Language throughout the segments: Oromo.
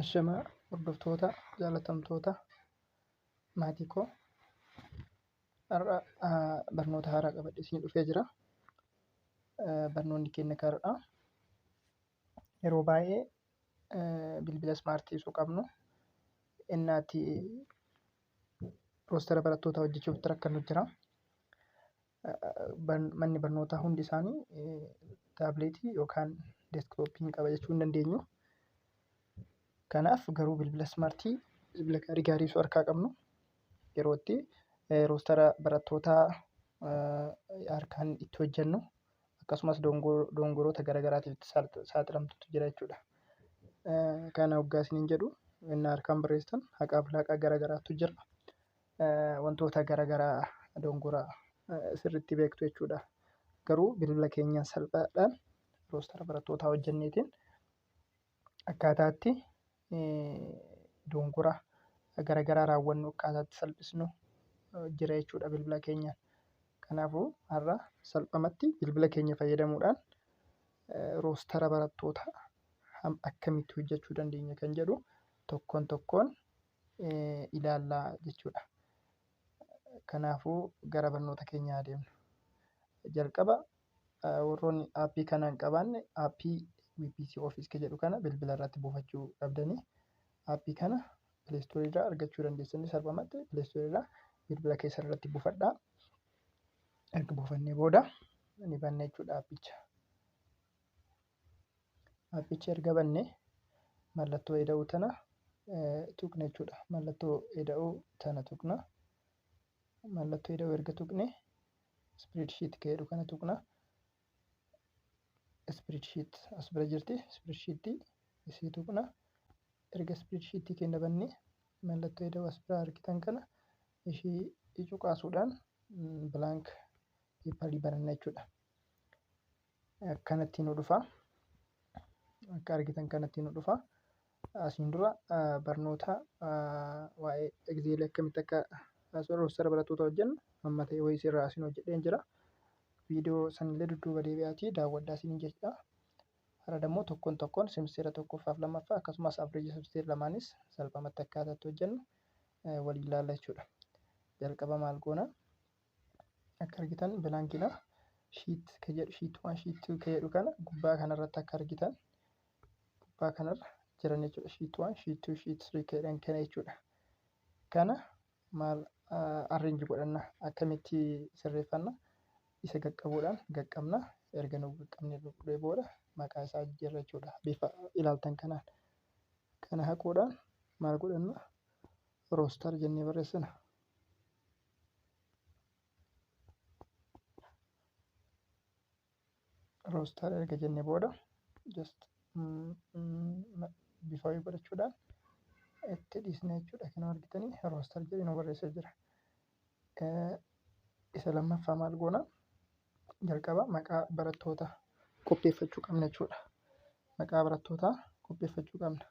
Ashamaa hordoftoota jaalatamtoota maatii koo, har'a barnoota haaraa qabadhee isinii dhufee jira. Barnoonni keenya har'aa yeroo baay'ee bilbila ismaartii osoo qabnu innaati roostara barattootaa hojjechuuf itti rakkannu jira. Manni barnootaa hundi isaanii taabileetii yookaan deeskitooppii hin qaba jechuu hin dandeenyu. Kanaaf garuu bilbila ismaartii, bilbila gaarii gaarii osoo harkaa qabnu yeroo itti roostara barattootaa harkaan itti hojjennu, akkasumas dogongoroota garaagaraatiif itti saaxilamtutu jira jechuudha. Kana hoggaa isiniin jedhu, inni harkaan barreessitan haqaaf laaqaa garaagaraatu jira. Wantoota garaagaraa dogongora sirriitti beektu jechuudha. Garuu bilbila keenyaan salphaadhaan roostara barattootaa hojjenneetiin akkaataatti dogongora garaagaraa raawwannu, akkaataatti salphisnu jira jechuudha bilbila keenyaan. Kanaafuu har'a salphumatti bilbila keenya fayyadamuudhaan roostara barattootaa akkamitti hojjechuu dandeenya kan jedhu tokkoon tokkoon ilaallaa jechuudha. Kanaafuu gara barnoota keenyaa adeemna. Jalqaba warroonni aappii kana hin qabaanne aappii WPC Office kan jedhu kana bilbila irratti buufachuu qabdanii, aappii kana Play Store irraa argachuu dandeessanii, salphumatti Play Store irraa bilbila keessan irratti buufadhaa. Erga buufannee booda ni banna jechuudha aappicha. Aappicha erga banne mallattoo ida'uu tana tuqna jechuudha. Mallattoo ida'uu tana tuqna. Mallattoo ida'uu erga tuqne spreadsheet kan jedhu kana tuqna. Spreadsheet as bira jirti. Spreadsheet isii tuqna. Erga spreadsheet keenya banne mallattoo ida'uu as bira argitan kana ishii cuqaasuudhaan blank paperii bananna jechuudha. Akkanatti nu dhufa. Akka argitan kanatti nu dhufa. Asiin dura barnoota waa'ee Excel akkamitti akka roostara barattoota hojjennu amma ta'e wayii irraa asiin hojjedheen jira. Viidiyoo sanillee dudduuba deebi'aatii daawwadhaa isiniin jechuudha. Har'a immoo tokkoon tokkoon semisteera tokkoffaaf lammaffaa, akkasumas average semisteera lamaanis salphumatti akkaataa itti hojjennu waliin ilaalla jechuudha. Jalqaba maal goona? Akka argitan blankiidha. Sheet kan jedhu, sheet 1, sheet 2 kan jedhu kana gubbaa kanarratti akka argitan gubbaa kanarra jiran jechuudha. Sheet 1, sheet 2, sheet 3 kan jedhan kana jechuudha. Kana maal arrange godhanna, akkamitti sirreeffanna? Isa qaqqabuudhaan qaqqabna. Erga nu qaqqabne booda maqaa isaa jijjiirra jechuudha. Bifa ilaaltan kanaan. Kana haquudhaan maal godhanna? Roster jennee barreessina. Roster erga jennee booda just bifa wayii godhachuudhaan itti dhiisna jechuudha. Kan argitanii roster jedhee nu barreessee jira. Isa lammaffaa maal goona? Jalqaba maqaa barattoota qopheeffachuu qabna jechuudha. Maqaa barattootaa qopheeffachuu qabna.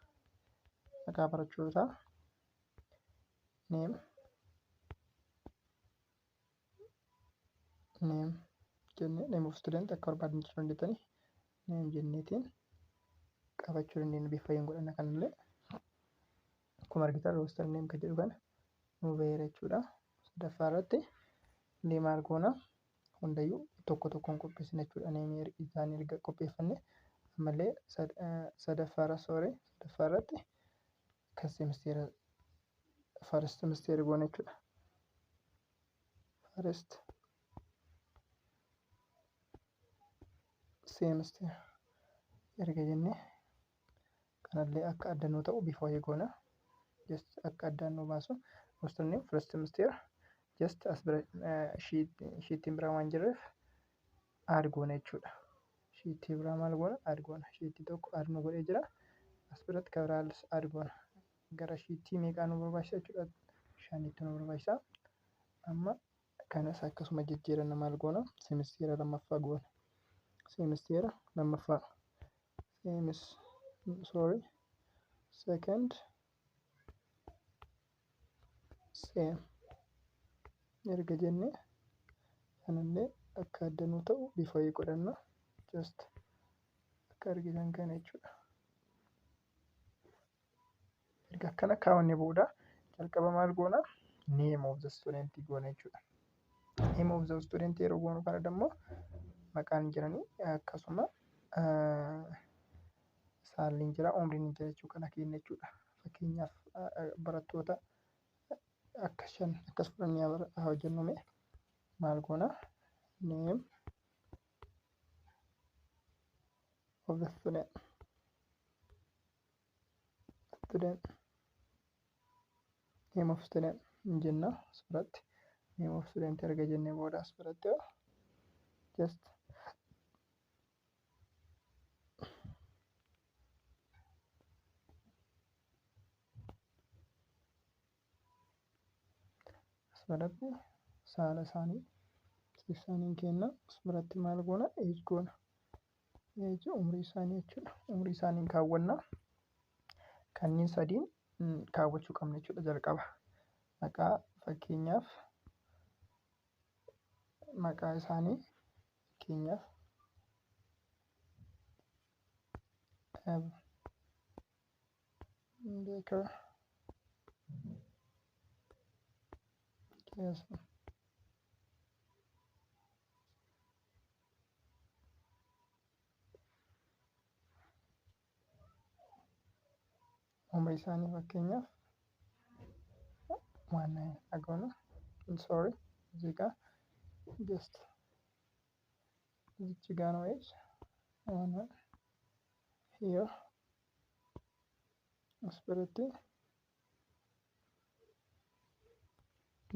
Maqaa barattootaa name name jennee, name of student akka barbaadan jechuu dandeettanii, name jenneetiin qabachuu dandeenya, bifa hin godhanna. Kanallee akkuma argitan roster name kan jedhu kana nu baheera jechuudha. Sadaffaa irratti illee maal goona? Hundayyuu tokko tokkoon qopheessina jechuudha. Name isaanii erga qopheeffanne ammallee sadaffaa irra, sorry, sadaffaa irratti kan semisteera first semester goona jechuudha. First semester erga jennee kanallee akka adda nuu ta'u bifa wayii goona. Just akka addaan nu baasu roster name first semester, just as bira sheetiin biraa waan jirreef add goona jechuudha. Sheetii biraa maal goona? Add goona. Sheetii tokko add nu godhee jira. As biratti kan biraas add goona. Gara sheetii meeqaa nu barbaachisa jechuudha? Shanitti nu barbaachisa. Amma kanas akkasuma jijjiiranna, maal goona? Semisteera lammaffaa goona. Semisteera lammaffaa. Semis, sorry, second sem erga jenne kanallee akka adda nuu ta'u bifa wayii godhanna. Just akka argitan kana jechuudha. Erga akkana kaawwannee booda jalqaba maal goona? Name of the student goona jechuudha. Name of the student yeroo goonu kana immoo maqaan jiranii akkasuma saalli jira, umriin jira jechuu kana kenna jechuudha. Fakkeenyaaf, barattoota akka shan akkas fudhannee haa hojjennu. Mee maal goona? Name of the student, name of student jenna. Asirratti name of student erga jennee booda asirratti just asirratti saala isaanii isaaniin kenna. Asirratti maal goona? Age goona. Age, umrii isaanii jechuudha. Umrii isaaniin kaawwanna. Kanneen sadiin kaawwachuu qabna jechuudha jalqaba. Maqaa, fakkeenyaaf maqaa isaanii, fakkeenyaaf Baker keessa umrii isaanii fakkeenyaaf 19 agoona. Sorry, እዚህ ጋር just እዚች ጋ ነው age 19 here. As biratti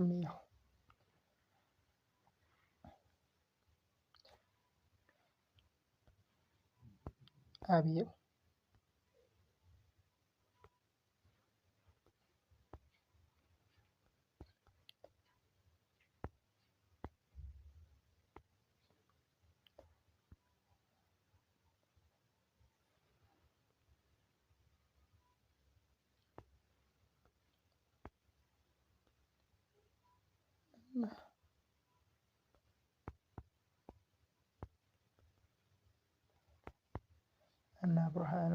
male. Abiel, እና ብርሃኑ,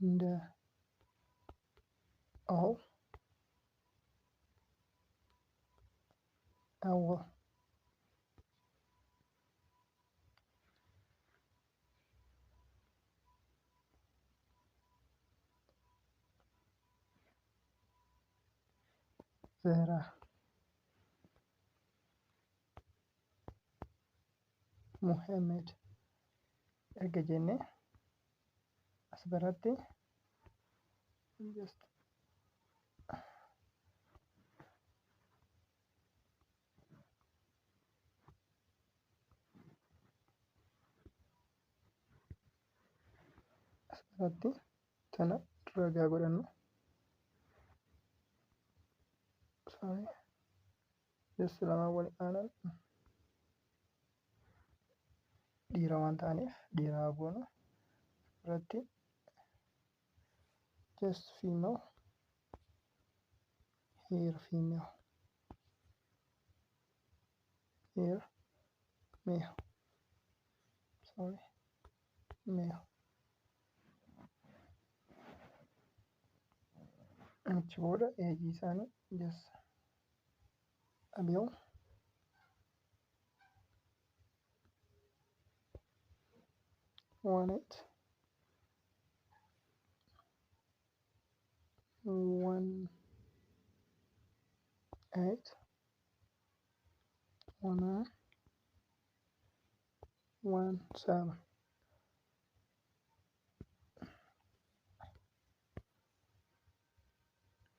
እንደ all አወ ዘራ Muhammad erga jennee as biratti just as biratti tana ragaa godhannu. Sorry, just lama wal aanan dhiira waan ta'aniif dhiiraa goonu. Irratti just female here, female here, male, sorry, male. Achi booda age isaanii just Abiel 18, 18, 19, 17.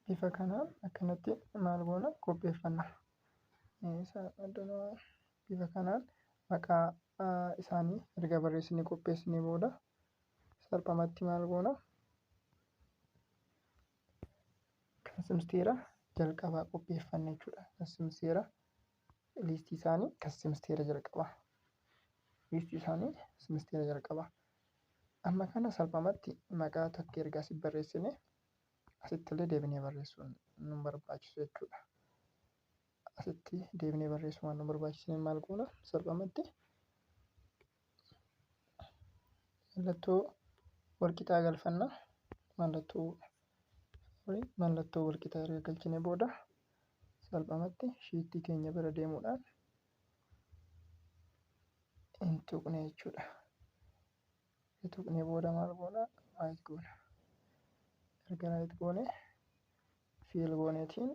Bifa kanaan akkanatti maal goona? Qopheeffanna. Bifa kanaan maqaa isaanii erga barreessinee qopheessinee booda salphumatti maal goona? Kan simisteera jalqabaa qopheeffanna jechuudha. Kan simisteera liistii isaanii kan simisteera jalqabaa. Liistii isaanii simisteera jalqabaa. Amma kana salphumatti maqaa tokko erga asii barreessine asitti illee deebinee barreessuun nu barbaachisu jechuudha. Asitti deebinee barreessuun waan nu barbaachisne maal goona? Salphumatti mallattoo walqixaa galfanna. Mallattoo walqixaa erga galchine booda salphumatti sheetii keenya bira deemuudhaan hin tuqne jechuudha. Tuqnee booda maal goona? Right goona. Erga right goone fill gooneetiin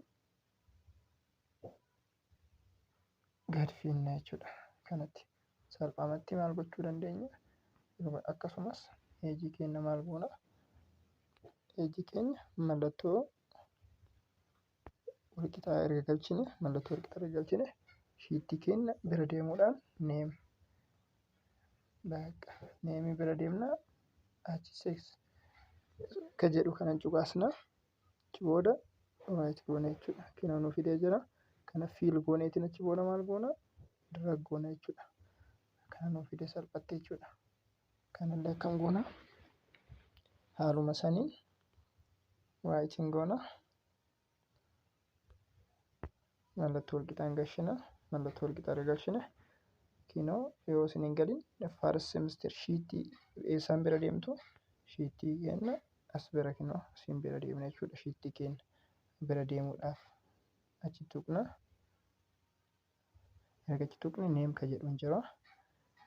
gad finna jechuudha. Kanatti salphumatti maal gochuu dandeenya? Akkasumas age keenya maal goona? Age keenya mallattoo walqixaa erga galchine, mallattoo walqixaa erga galchine sheetii keenya bira deemuudhaan name bakka nameii bira deemna, achi sex ka jedhu kana cuqaasna. Achi booda right goona jechuudha. Kinoo nu fidee jira. Kana fill gooneetiin achi booda maal goona? Drag goona jechuudha. Kana nu fide salphatti jechuudha. Kanallee akkam goona? Haaluma saniin rightiin goona. Mallattoo walqixaan galchina. Mallattoo walqixaa erga galchine kinoo yoo isin hin galin first semester sheetii eessaan bira deemtu? Sheetii keenya as bira, kinoo asiin bira deemna jechuudha. Sheetii keenya bira deemuudhaaf achi tuqna. Erga achi tuqne name ka jedhu hin jira.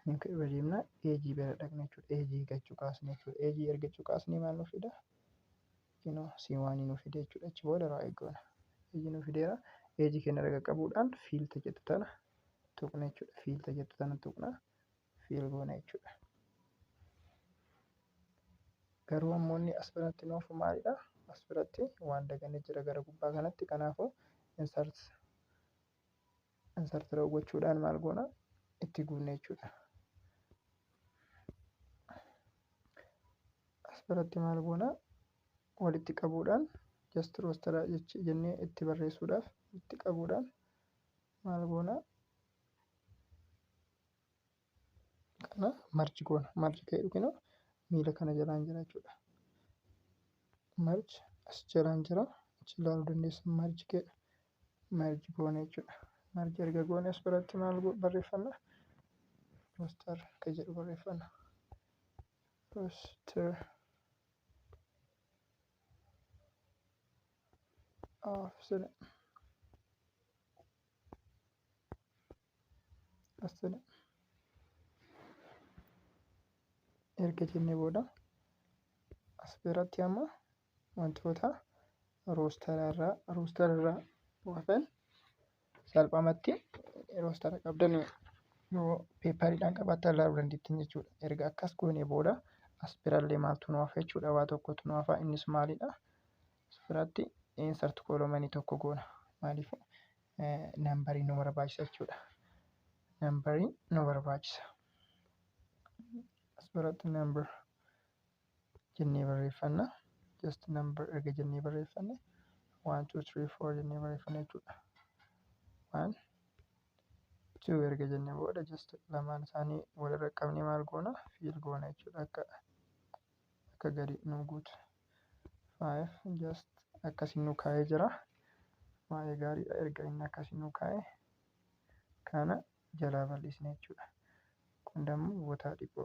Name ka bira deemna, age bira dhaqna jechuudha. Age gachuu kaasne jechuudha. Age erga cuqaasnee maal nu fida? Kinoo siin waan nu fide jechuudha. Achi booda right goona. Age nu fideera. Age keenya erga qabuudhaan fill ta jettu tana tuqna jechuudha. Fill ta jettu tana tuqna. Fill goona jechuudha. Garuu ammoo inni as biratti nu hafu maalidha? As biratti waan dagannee jira gara gubbaa kanatti. Kanaafuu insert row gochuudhaan maal goona? Itti guunna jechuudha. As biratti maal goona? Walitti qabuudhaan just roster jennee itti barreessuudhaaf walitti qabuudhaan maal goona? Kana merge goona. Merge ka'e kinoo miila kana jalaan jira jechuudha. Merge as jalaan jira. Achi ilaaluu dandeessan, merge ka'e merge goona jechuudha. Merge erga goone as biratti maal barreeffanna? Roster ka jedhu barreeffanna. Roster of student student erga jennee booda as biratti amma wantoota roster irraa hafan salphumatti roster qabdan yoo paperiidhaan qabaattan ilaaluu dandeettan jechuudha. Erga akkas goonee booda as birallee maaltu nu hafa jechuudha? Waa tokkotu nu hafa. Innis maalidha? As biratti insert columnii tokko goona. Maaliif? Numberii nu barbaachisa jechuudha. Numberii nu barbaachisa. As biratti number jennee barreeffanna. Just number erga jennee barreeffanne, 1 2 3 4 jennee barreeffanna jechuudha. 1 2 erga jennee booda just lamaan isaanii walirra qabnee maal goona? Fill goona jechuudha, akka gadi nu guutu. 5 just akkasiin nu kaa'ee jira. Baay'ee gaariidha. Erga inni akkasiin nu kaa'e kana jalaa bal'isne jechuudha. Kun immoo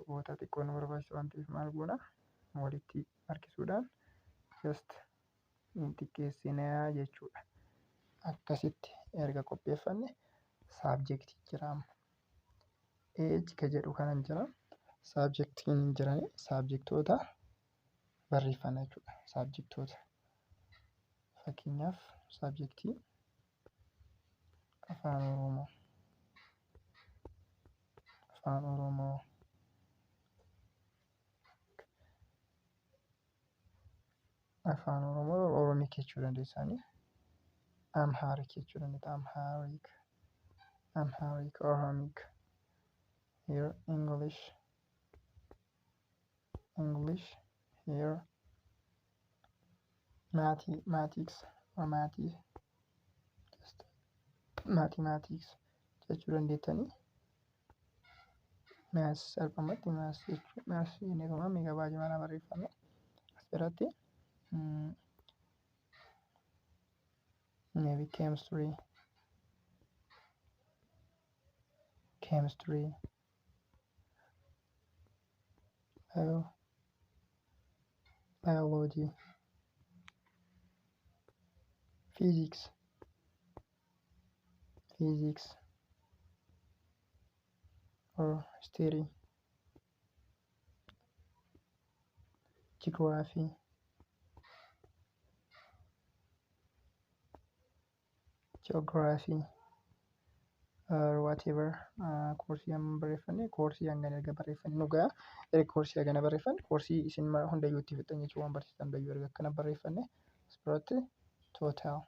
bootaa xiqqoo nu barbaachisa waan ta'eef maal goona? Walitti harkisuudhaan just ni xiqqeessinaa jechuudha. Akkasitti erga qopheeffanne subjectii jira amma. Age ka jedhu kanan jira. Subjectiin hin jirani, subjectoota barreeffanna jechuudha. Subjectoota fakkeenyaaf subjectii Afaan Oromoo, Afaan Oromoo, Afaan Oromoo, Oromic jechuu dandeessanii. Amharic jechuu dandeetta. Amharic, Amharic, Oromic. Here English, English, here mathematics or just mathematics jechuu dandeettanii. Maths salphumatti maths jechuun maths jennee meeqa baay'ee barreeffanna. As biratti maybe chemistry, biology, physics or history, geography, or whatever. Koorsii amma barreeffanne, koorsii hangana erga barreeffanne nu ga'a. Erga koorsii hangana barreeffanne, koorsii isin hundayyuu itti fixxan jechuun waan barsiisan hundayyuu erga akkana barreeffanne, as biratti total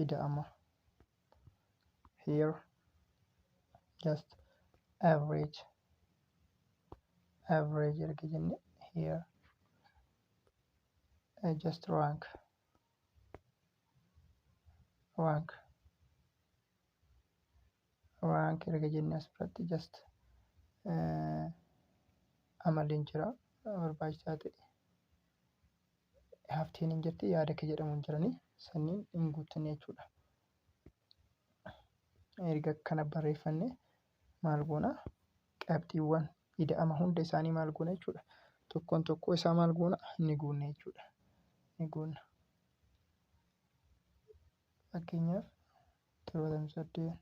ida'ama, here just average erga jenne, here just rank erga jenne, as biratti just amalli jira barbaachisaa ta'e hafteen hin jirti, yaada akka jedhamu hin jiranii sanniin hin guuttanne jechuudha. Erga akkana barreeffanne maal goona? Qabxiiwwan ida'ama hunda isaanii maal goona jechuudha. Tokkoon tokkoo isaa maal goona? Ni guunna jechuudha. Ni guunna. Fakkeenyaaf 78,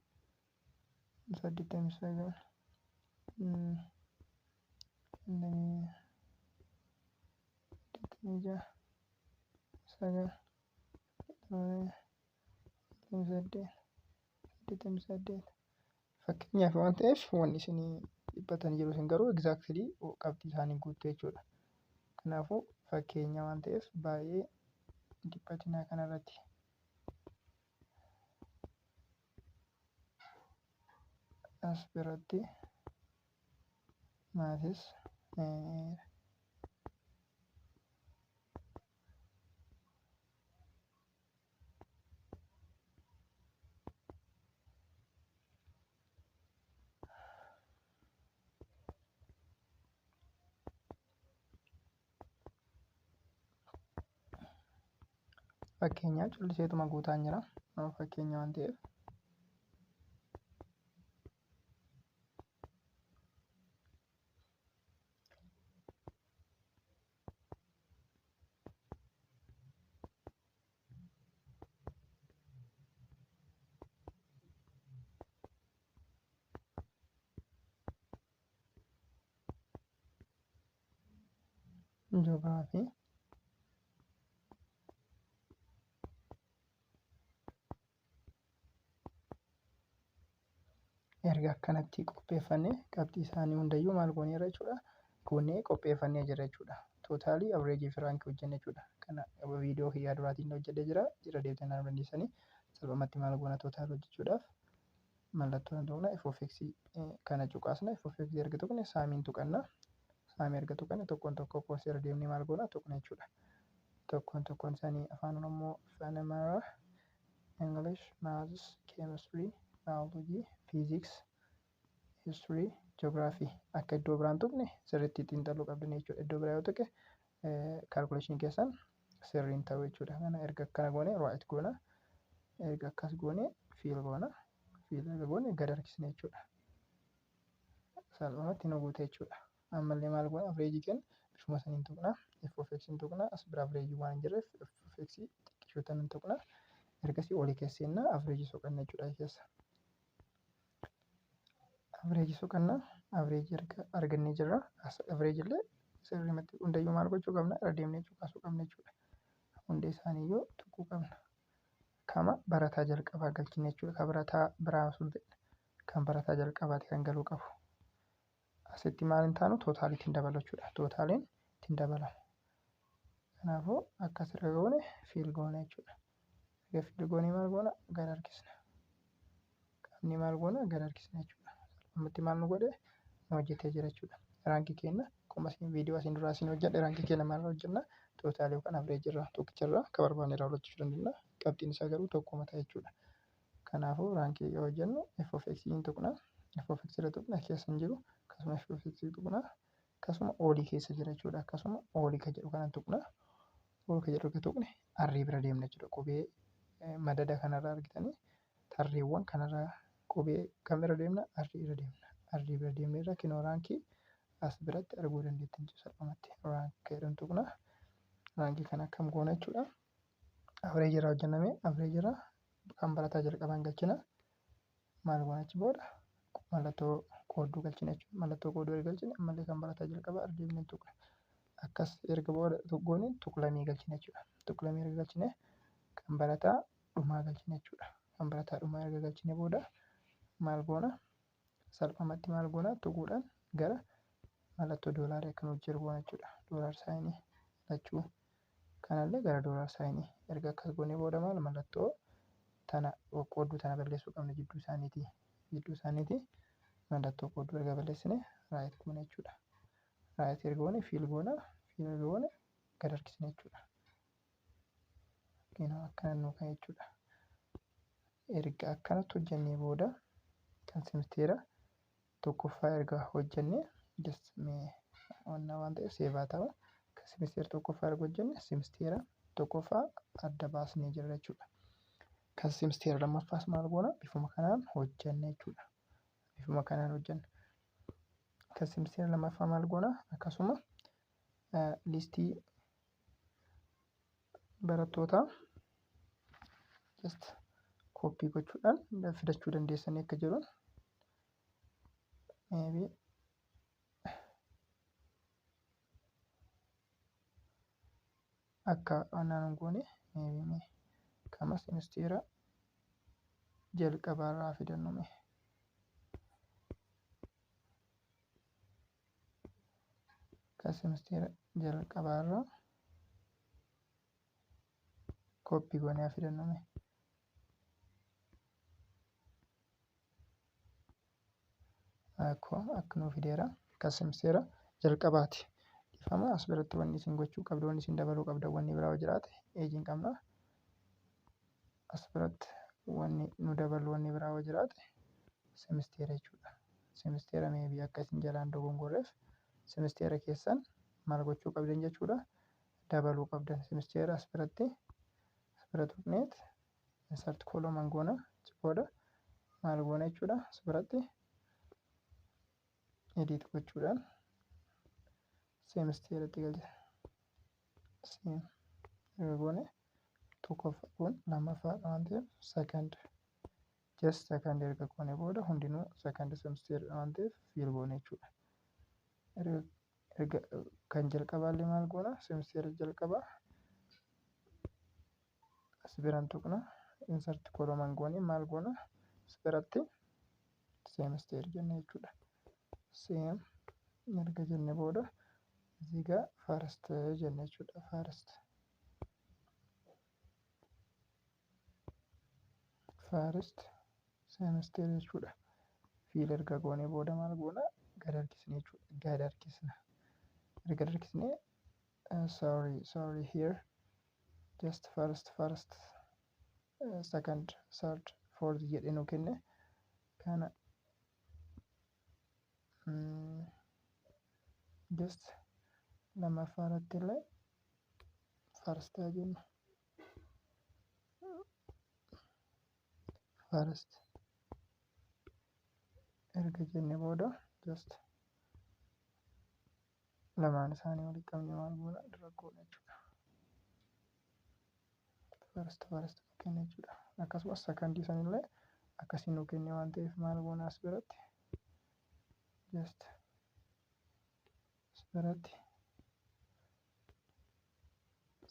89, 86, 9, 88, 88. Fakkeenyaaf waan ta'eef wanni isinii dhiphatanii jiru, isin garuu exactly qabxii isaanii guuttu jechuudha. Kanaafuu fakkeenya waan ta'eef baay'ee dhiphatinaa kanarratti. As biratti maths, fakkeenyaaf calliseetuma guutaan jira fakkeenya waan ta'eef. Geography, erga akkanatti qopheeffannee qabxii isaanii hundayyuu maal gooneerra jechuudha, goonee qopheeffannee jira jechuudha. Total, average fi rank hojjenne jechuudha. Kana viidiyoo kiyyaa duraatiin hojjedhee jira, irra deebitanii ilaaluu dandeessanii. Salphumatti maal goona? Total hojjechuudhaaf mallattoo tuqna, f of x kana cuqaasna. F of x erga tuqne sumiin tuqanna. Sum erga tuqanne tokkoon tokko koorsii irra deemnee maal goona? Tuqna jechuudha. Tokkoon tokkoon isaanii Afaan Oromoo, Afaan Amaaraa, English, Maths, Chemistry, Biology, Physics, History, Geography akka iddoo biraan tuqne sirriitti xiinxaluu qabdan jechuudha. Iddoo biraa yoo tuqe calculation keessan sirriin ta'u jechuudha. Kana erga akkana goone right goona. Erga akkas goone fill goona. Fill erga goone gad harkisne jechuudha. Salphumatti nu guute jechuudha. Ammallee maal goona? Average keenya bifuma saniin tuqna. F of x tuqna. As bira average waan hin jirreef f of x xiqqishoota hin tuqna. Ergasii olii keessa seennaa average soqanna jechuudha keessa. Average soqanna, average erga argannee jirra. Average illee sirriimatti hundayyuu maal gochuu qabna? Irra deemnee cuqaasuu qabna jechuudha. Hunda isaaniiyyuu tuquu qabna. Kama barataa jalqabaa galchine jechuudha. Kan barataa biraa sun kan barataa jalqabaati kan galuu qabu. Asitti maal hin taanu? Totaliitti hin dabalu jechuudha. Totaliin ittiin dabalamu. Kanaafuu akkas irra goone fill goone jechuudha. Erga fill goonee maal goona? Gad harkisna. Qaamni maal goona? Gad harkisna jechuudha. Salphumatti maal nu godhe? Nu hojjetee jira jechuudha. Rank keenya akkuma isin viidiyoo asiin duraa isin hojjedhe, rank keenya maal hojjenna? Total yookaan average irraa tokkicha irraa akka barbaanne irraa hojjechuu dandeenya. Qabxiin isaa garuu tokkuma ta'a jechuudha. Kanaafuu rank yoo hojjennu f of x hin tuqna. F of x irra tuqna, keessa hin jiru. Akkasuma f of x tuqna. Akkasuma all keessa jira jechuudha. Akkasuma all kan jedhu kana tuqna. All kan jedhu tuqne arrii bira deemna jechuudha. Qubee madada kanarraa argitanii tarreewwan kanarraa qubee kam irra deemna? Arrii irra deemna. Arrii bira deemne irra kinoo rankii as biratti arguu dandeettan jechuudha salphumatti. Rankii jedhamu tuqna. Rankii kana akkam goona jechuudha. Average irraa hojjenname, average irraa kan barataa jalqabaan galchina. Maal goona achi booda? Mallattoo qoodduu galchina jechuudha. Mallattoo qoodduu erga galchine ammallee kan barataa jalqabaa ardeemnee tuqna. Akkas erga booda goone tuqlamee galchina jechuudha. Tuqlamee erga galchine kan barataa dhumaa galchina jechuudha. Kan barataa dhumaa erga galchine booda maal goona? Salphumatti maal goona? Tuquudhaan gara mallattoo doolaarii akka nuuf jiru goona jechuudha. Dollar signii lachuu kanallee gara dollar signii erga akkas goonee booda maal mallattoo tana qoodduu tana balleessuu qabna jidduu isaaniitii. Jidduu isaaniitii mallattoo qoodduu erga balleessine right goona jechuudha. Right erga goone fill goona, fill erga goone gad harkisne jechuudha. Kinoo akkana nuu ka'e jechuudha. Erga akkanatti hojjennee booda kan semisteera tokkoffaa erga hojjennee, just mee wannaa waan ta'eef save haa ta'u. Kan semisteera tokkoffaa erga hojjenne semisteera tokkoffaa adda baasnee jirra jechuudha. Kan semisteera lammaffaas maal goona? Bifuma kanaan hojjenna jechuudha. Bifuma kanaan hojjenna. Kan semisteera lammaffaa maal goona? Akkasuma listii barattootaa just copy gochuudhaan fidachuu dandeessanii akka jiruun, maybe akka naan hin goone, maybe kama semisteera jalqabaarraa fidannu mee. Kan semisteera jalqabaarraa copy goonee haa fidannu mee. Akka nuu fideera kan semisteera jalqabaati. Dhiifama, as biratti wanni isin gochuu qabdu, wanni isin dabaluu qabda, wanni biraa yoo jiraate eejiin qabna. As biratti wanni nu dabalu, wanni biraa yoo jiraate semisteera jechuudha. Semisteera maybe akka isin jalaan dogongorreef semisteera keessan maal gochuu qabdan jechuudha. Dabaluu qabdan semisteera as biratti, as bira tuqneet insert column goona, achi booda maal goona jechuudha. As biratti edit gochuudhaan semisteeratti galcha. Sem erga goone tokkoffaa kun lammaffaadha waan ta'eef second, just second erga goone booda hundinuu second semester waan ta'eef fill goone jechuudha. Erga kan jalqabaallee maal goona? Semesteera jalqabaa as biraan tuqna, insert column goone maal goona? As biratti semester jenna jechuudha. Sem erga jenne booda እዚህ ጋር first jenna jechuudha. First semester jechuudha. Fill erga goone booda maal goona? Gad harkisne jechuudha. Gad harkisna. Erga harkisne, sorry, sorry, here just first, second, third, fourth jedhee nu kenne kana just lammaffaa irratti illee first haa jennu. First erga jenne booda just lamaan isaanii walitti qabne maal goona? Dura goona jechuudha. First first nu kenne jechuudha. Akkasumas secondii sanillee akkasiin nu kenne waan ta'eef maal goona? As biratti just as biratti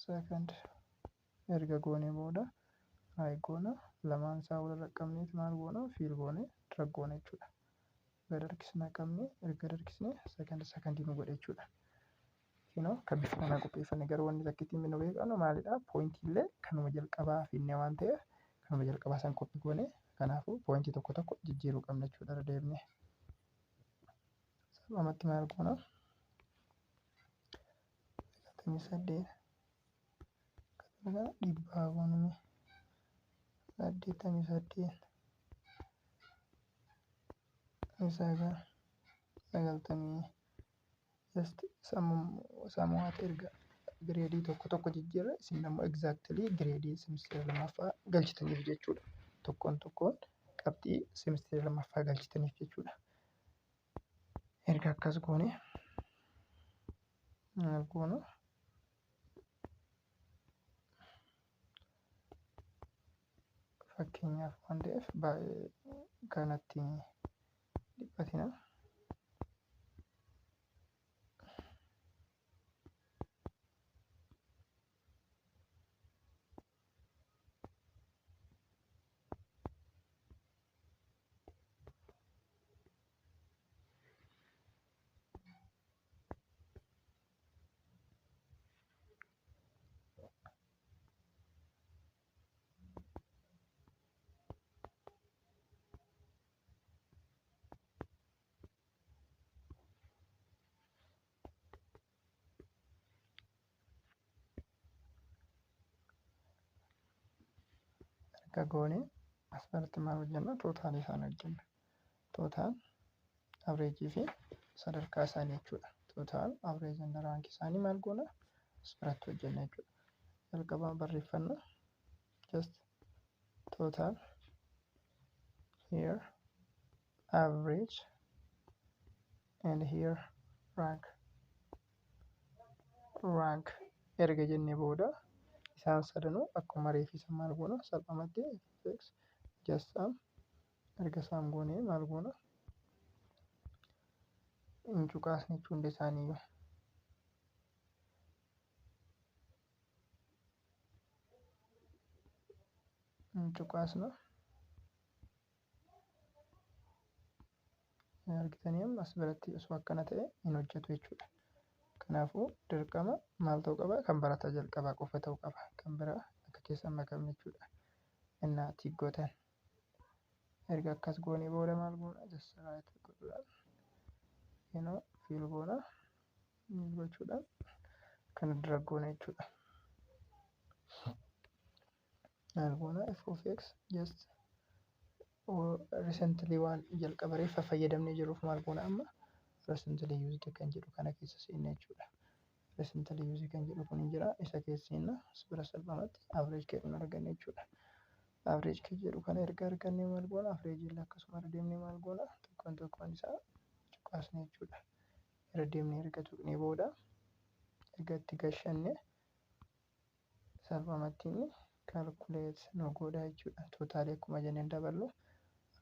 second erga goone booda right goona, lamaan isaa walirra qabneet maal goona? Fill goone drag goona jechuudha. Gad harkisna qabne, erga gad harkisne second secondii nu godhe jechuudha. Kinoo kan bifa kanaan qopheeffanne, garuu wanni takkitti nu beeknu maalidha? Pointii illee kanuma jalqabaa finne waan ta'eef kanuma jalqabaa san copy goone, kanaafuu pointii tokko tokko jijjiiruu qabna jechuudha irra deebinee. Salphumatti maal goona? 98 dhibbaa goonumi, 88 9 90 just samuwaata. Erga grade tokko tokko jijjiirre, isin immoo exactly grade semesteera lammaffaa galchitaniif jechuudha. Tokkoon tokkoon qabxii semesteera lammaffaa galchitaniif jechuudha. Erga akkas goone maal goona? Fakkeenyaaf waan ta'eef baay'ee kanatti dhiphatina. Erga goone as biratti maal hojjenna? Total isaanii hojjenna. Total, average fi sadarkaa isaanii jechuudha. Total, average and rank isaanii maal goona? As biratti hojjenna jechuudha. Jalqaba barreeffanna. Just total, here average and here rank. Rank erga jennee booda isaan sadanuu akkuma reefisa maal goona? Salphumatti fx just sum. Erga sum goonee maal goona? Hin cuqaasne jechuu hunda isaaniiyyuu. Hin cuqaasna. Argitanii, amma as biratti osoo akkana ta'e hin hojjetu jechuudha. Kanaafuu dirqama maal ta'uu qaba? Kan barataa jalqabaa qofa ta'uu qaba. Kan biraa akka keessa hin makamne jechuudha. Innaa tick gootan. Erga akkas goonee booda maal goona? Just right godhuudhaan fill goona. Gochuudhaan kana dura goona jechuudha. Maal goona? F of x just recently waan jalqaba reeffa fayyadamnee jirruuf maal goona? Amma recently used kan jedhu kana keessa seenna jechuudha. Recently used kan jedhu kun jira, isa keessa seenna. As bira salphumatti average jedhuun arganna jechuudha. Average kan jedhu kana erga argannee maal goona? Average illee akkasuma irra deemnee maal goona? Tokkoon tokkoon isaa cuqaasne jechuudha. Irra deemnee erga tuqnee booda, erga itti gashanne, salphumatti inni calculate nu godha jechuudha. Total akkuma jenneen daballu,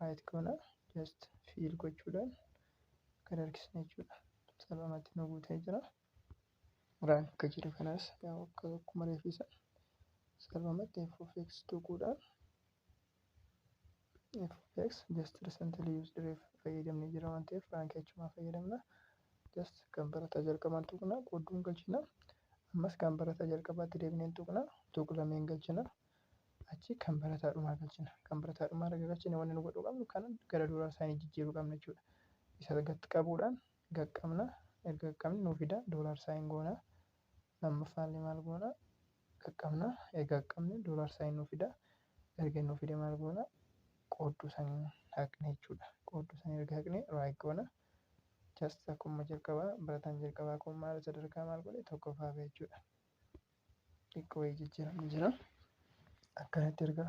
right goona, just fill gochuudhaan gad harkisne jechuudha. Salphumatti nu guutee jira. Rank jedhu kanas akkuma reefisa salphumatti f of x tuquudhaan f of x just recently used reef fayyadamnee jira waan ta'eef rank achumaa fayyadamna. Just kan barataa jalqabaan tuqna, qoodduun galchina. Ammas kan barataa jalqabaatti deebineen tuqna, tuq lameen galchina. Achi kan barataa dhumaa galchina. Kan barataa dhumaa erga galchine wanni nu godhuu qabnu kana gara dollar sign jijjiiruu qabna jechuudha. Isa gad qabuudhaan qaqqabna. Erga qaqqabne nuu fida, dollar sign goona. Lammaffaallee maal goona? Qaqqabna. Erga qaqqabne dollar sign nuu fida. Erga nuu fide maal goona? Qoodduu sanii haqne jechuudha. Qoodduu sanii erga haqne right goona. Just akkuma jalqabaa barataan jalqabaa kun maal sadarkaa maal godhe? Tokkoffaa bahe jechuudha. Xiqqoo wayii jijjiiramni jira. Akkanatti erga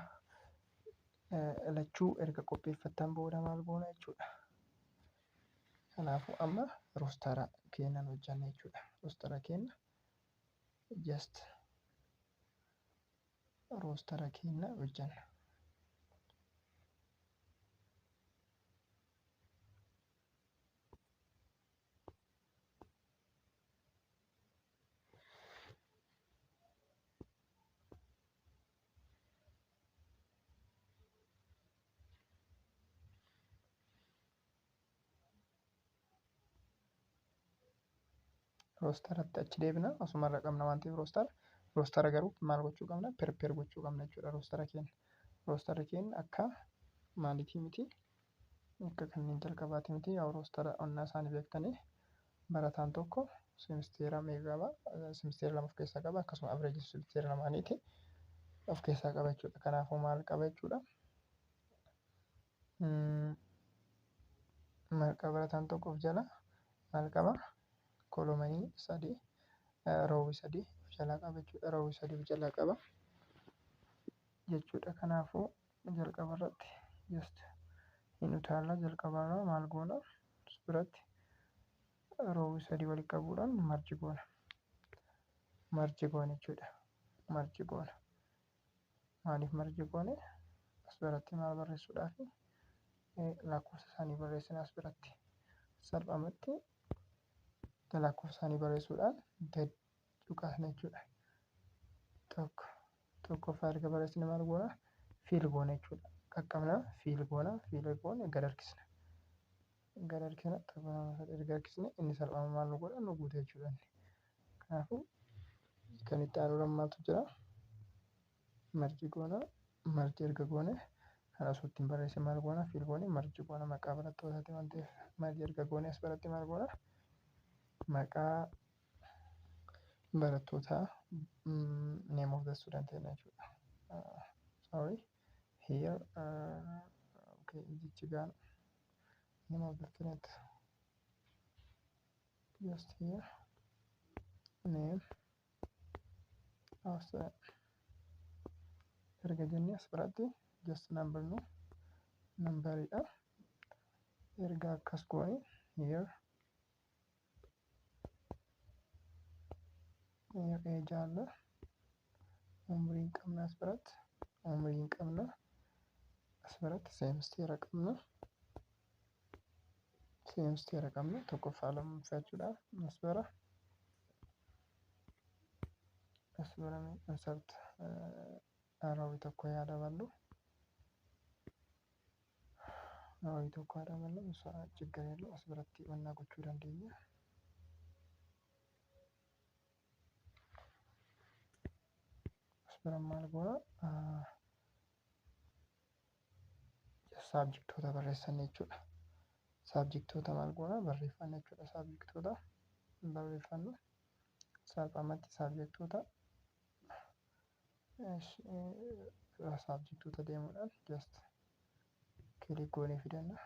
lachuu erga qopheeffattan booda maal goona jechuudha. Kanaafuu amma roster keenyan hojjanna jechuudha. Roster keenya, just roster keenya hojjanna. Rosteratti achi deebina, asumarra qabna waan ta'eef roster. Roster garuu maal gochuu qabna? Prepare gochuu qabna jechuudha roster keenya. Rosterri keenya akka maaliitii miti, akka kanneen jalqabaati miti. Yaa roster onnaa isaanii beektanii, barataan tokko seemisteera meeqa qaba? Seemisteera 2 of keessaa qaba, akkasuma average seemisteera lamaaniiti of keessaa qaba jechuudha. Kanaafuu maal qaba jechuudha? Maqaa barataan tokko of jala maal qaba? Columnii sadii, rowii sadii of jalaa qaba jechuudha. Rowii sadii of jalaa qaba jechuudha. Kanaafuu jalqaba irratti just hin utaalla. Jalqabarraa maal goona? Biratti rowii sadii walitti qabuudhaan merge goona. Merge goona jechuudha. Merge goona. Maaliif merge goone? As biratti maal barreessuudhaaf? Lakkoofsa isaanii barreessina as biratti. Salphumatti lakkoofsa isaanii barreessuudhaan gad tuqaasna jechuudha. Tokko tokkoffaa erga barreessine maal goona? Fill goona jechuudha. Qaqqabna, fill goona, fill goone gad harkisna. Gad harkisna, tokko, lama, sadii erga harkisne inni salphama maal nu godha? Nu guuta jechuudha. Kanaafuu kan itti aanu maaltu jira? Merge goona. Merge erga goone kan asumatti hin barreessin maal goona? Fill goone merge goona, maqaa barattootaati waan ta'eef. Merge erga goone as biratti maal goona? Maqaa barattootaa, name of the student jenna jechuudha. Sorry, here, okay, jijjigaan name of the student, just here name of student erga jennee as biratti just number nu numberiidha. Erga akkas goone here age አለ, umriin qabna, as biratti umriin qabna, as biratti semestera qabna, semestera qabna, tokkoffaa, lammaffaa jechuudha. As bira insert rowii tokko yaa daballu, rowii tokko yaa daballu, ችግር የለው, as biratti wannaa gochuu dandeenya. As bira maal goona? Subjectoota barreessan jechuudha. Subjectoota maal goona? Barreeffanna jechuudha. Subjectoota barreeffanna. Salphumatti subjectoota deemuudhaan just click goonee fidanna.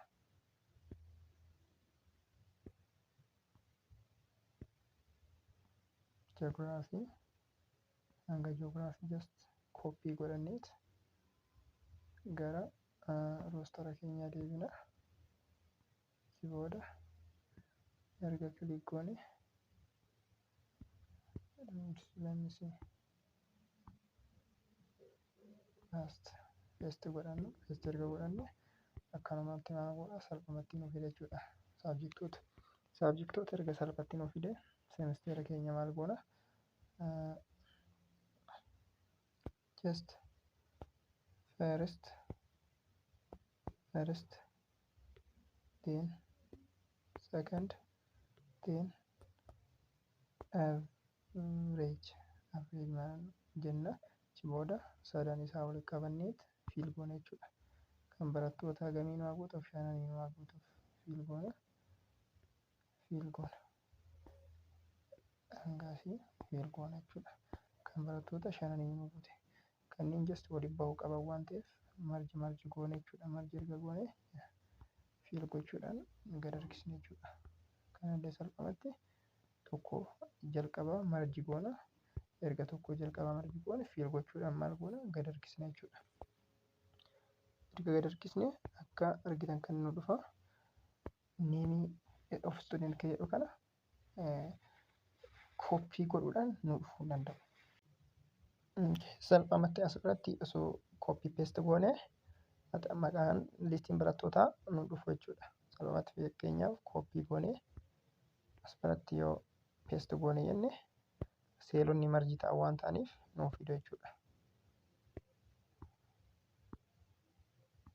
Geography, hanga geography just copy godhanneet gara rostera keenyaa deebina. Si booda erga click goone, let me see, paste, paste godhannu. Paste erga godhanne akkanumatti maal godha? Salphumatti nu fida jechuudha. Subjectoota erga salphatti nu fide, semestera keenya maal goona? Just first, then second, then average maal jenna. Achi booda sadan isaa walitti qabanneet fill goona jechuudha. Kan barattoota hagamii nu haa guutuuf? Shananii nu haa guutuuf. Fill goona, fill goona, hangasii fill goona jechuudha. Kan barattoota shananii nu guute. Kanneen just walitti bahuu qaban waan ta'eef merge goone jechuudha. Merge erga goone fill gochuudhaan gad harkisne jechuudha. Kanallee salphumatti tokko jalqaba merge goona. Erga tokko jalqaba merge goone, fill gochuudhaan maal goona? Gad harkisne jechuudha. Erga gad harkisne akka argitan kan nu dhufa name of student kan jedhu kana copy godhuudhaan nu dhufuu danda'u. Salphumatti asirratti osoo copy paste goone maqaan listiin barattootaa nu dhufu jechuudha. Salphumatti fakkeenyaaf copy goonee as biratti yoo paste goone jenne, cellonni merge ta'an waan ta'aniif nuuf fidu jechuudha.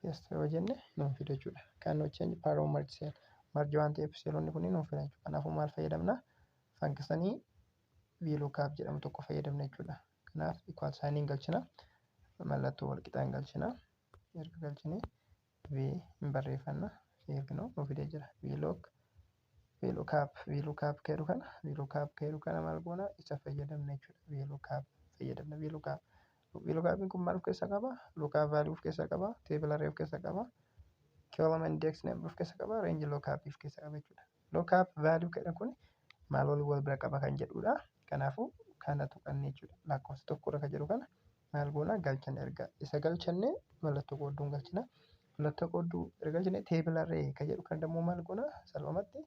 Paste yoo jenne nuuf fidu jechuudha. Kan nu change paroo merge cell, merge waan ta'eef cellonni kunniin nuuf fidan jechuudha. Kanaafuu maal fayyadamna? Functionii VLOOKUP jedhamu tokko fayyadamna jechuudha. Kanaaf equal sign galchina. Mallattoo wal qixaan galchina. Erga galchine V hin barreeffanna. Erginoo nu fidee jira. VLOOKUP, VLOOKUP jedhu kana, VLOOKUP jedhu kana maal goona? Isa fayyadamna jechuudha. VLOOKUP fayyadamna. VLOOKUP, VLOOKUPiin kun maal of keessaa qaba? Lookup value of keessaa qaba. Table array of keessaa qaba. Column index number of keessa qaba, range lookup of keessa qaba jechuudha. Lookup value jedha kun maal wal wal bira qaba kan jedhudha. Kanaafuu kana tuqanne jechuudha. Lakkoofsa tokkorra kan jedhu kana maal goona galchanne erga isa galchanne mallattoo qoodduun galchina. Mallattoo qoodduu erga galchine table array kan jedhu kan immoo maal goona salphumatti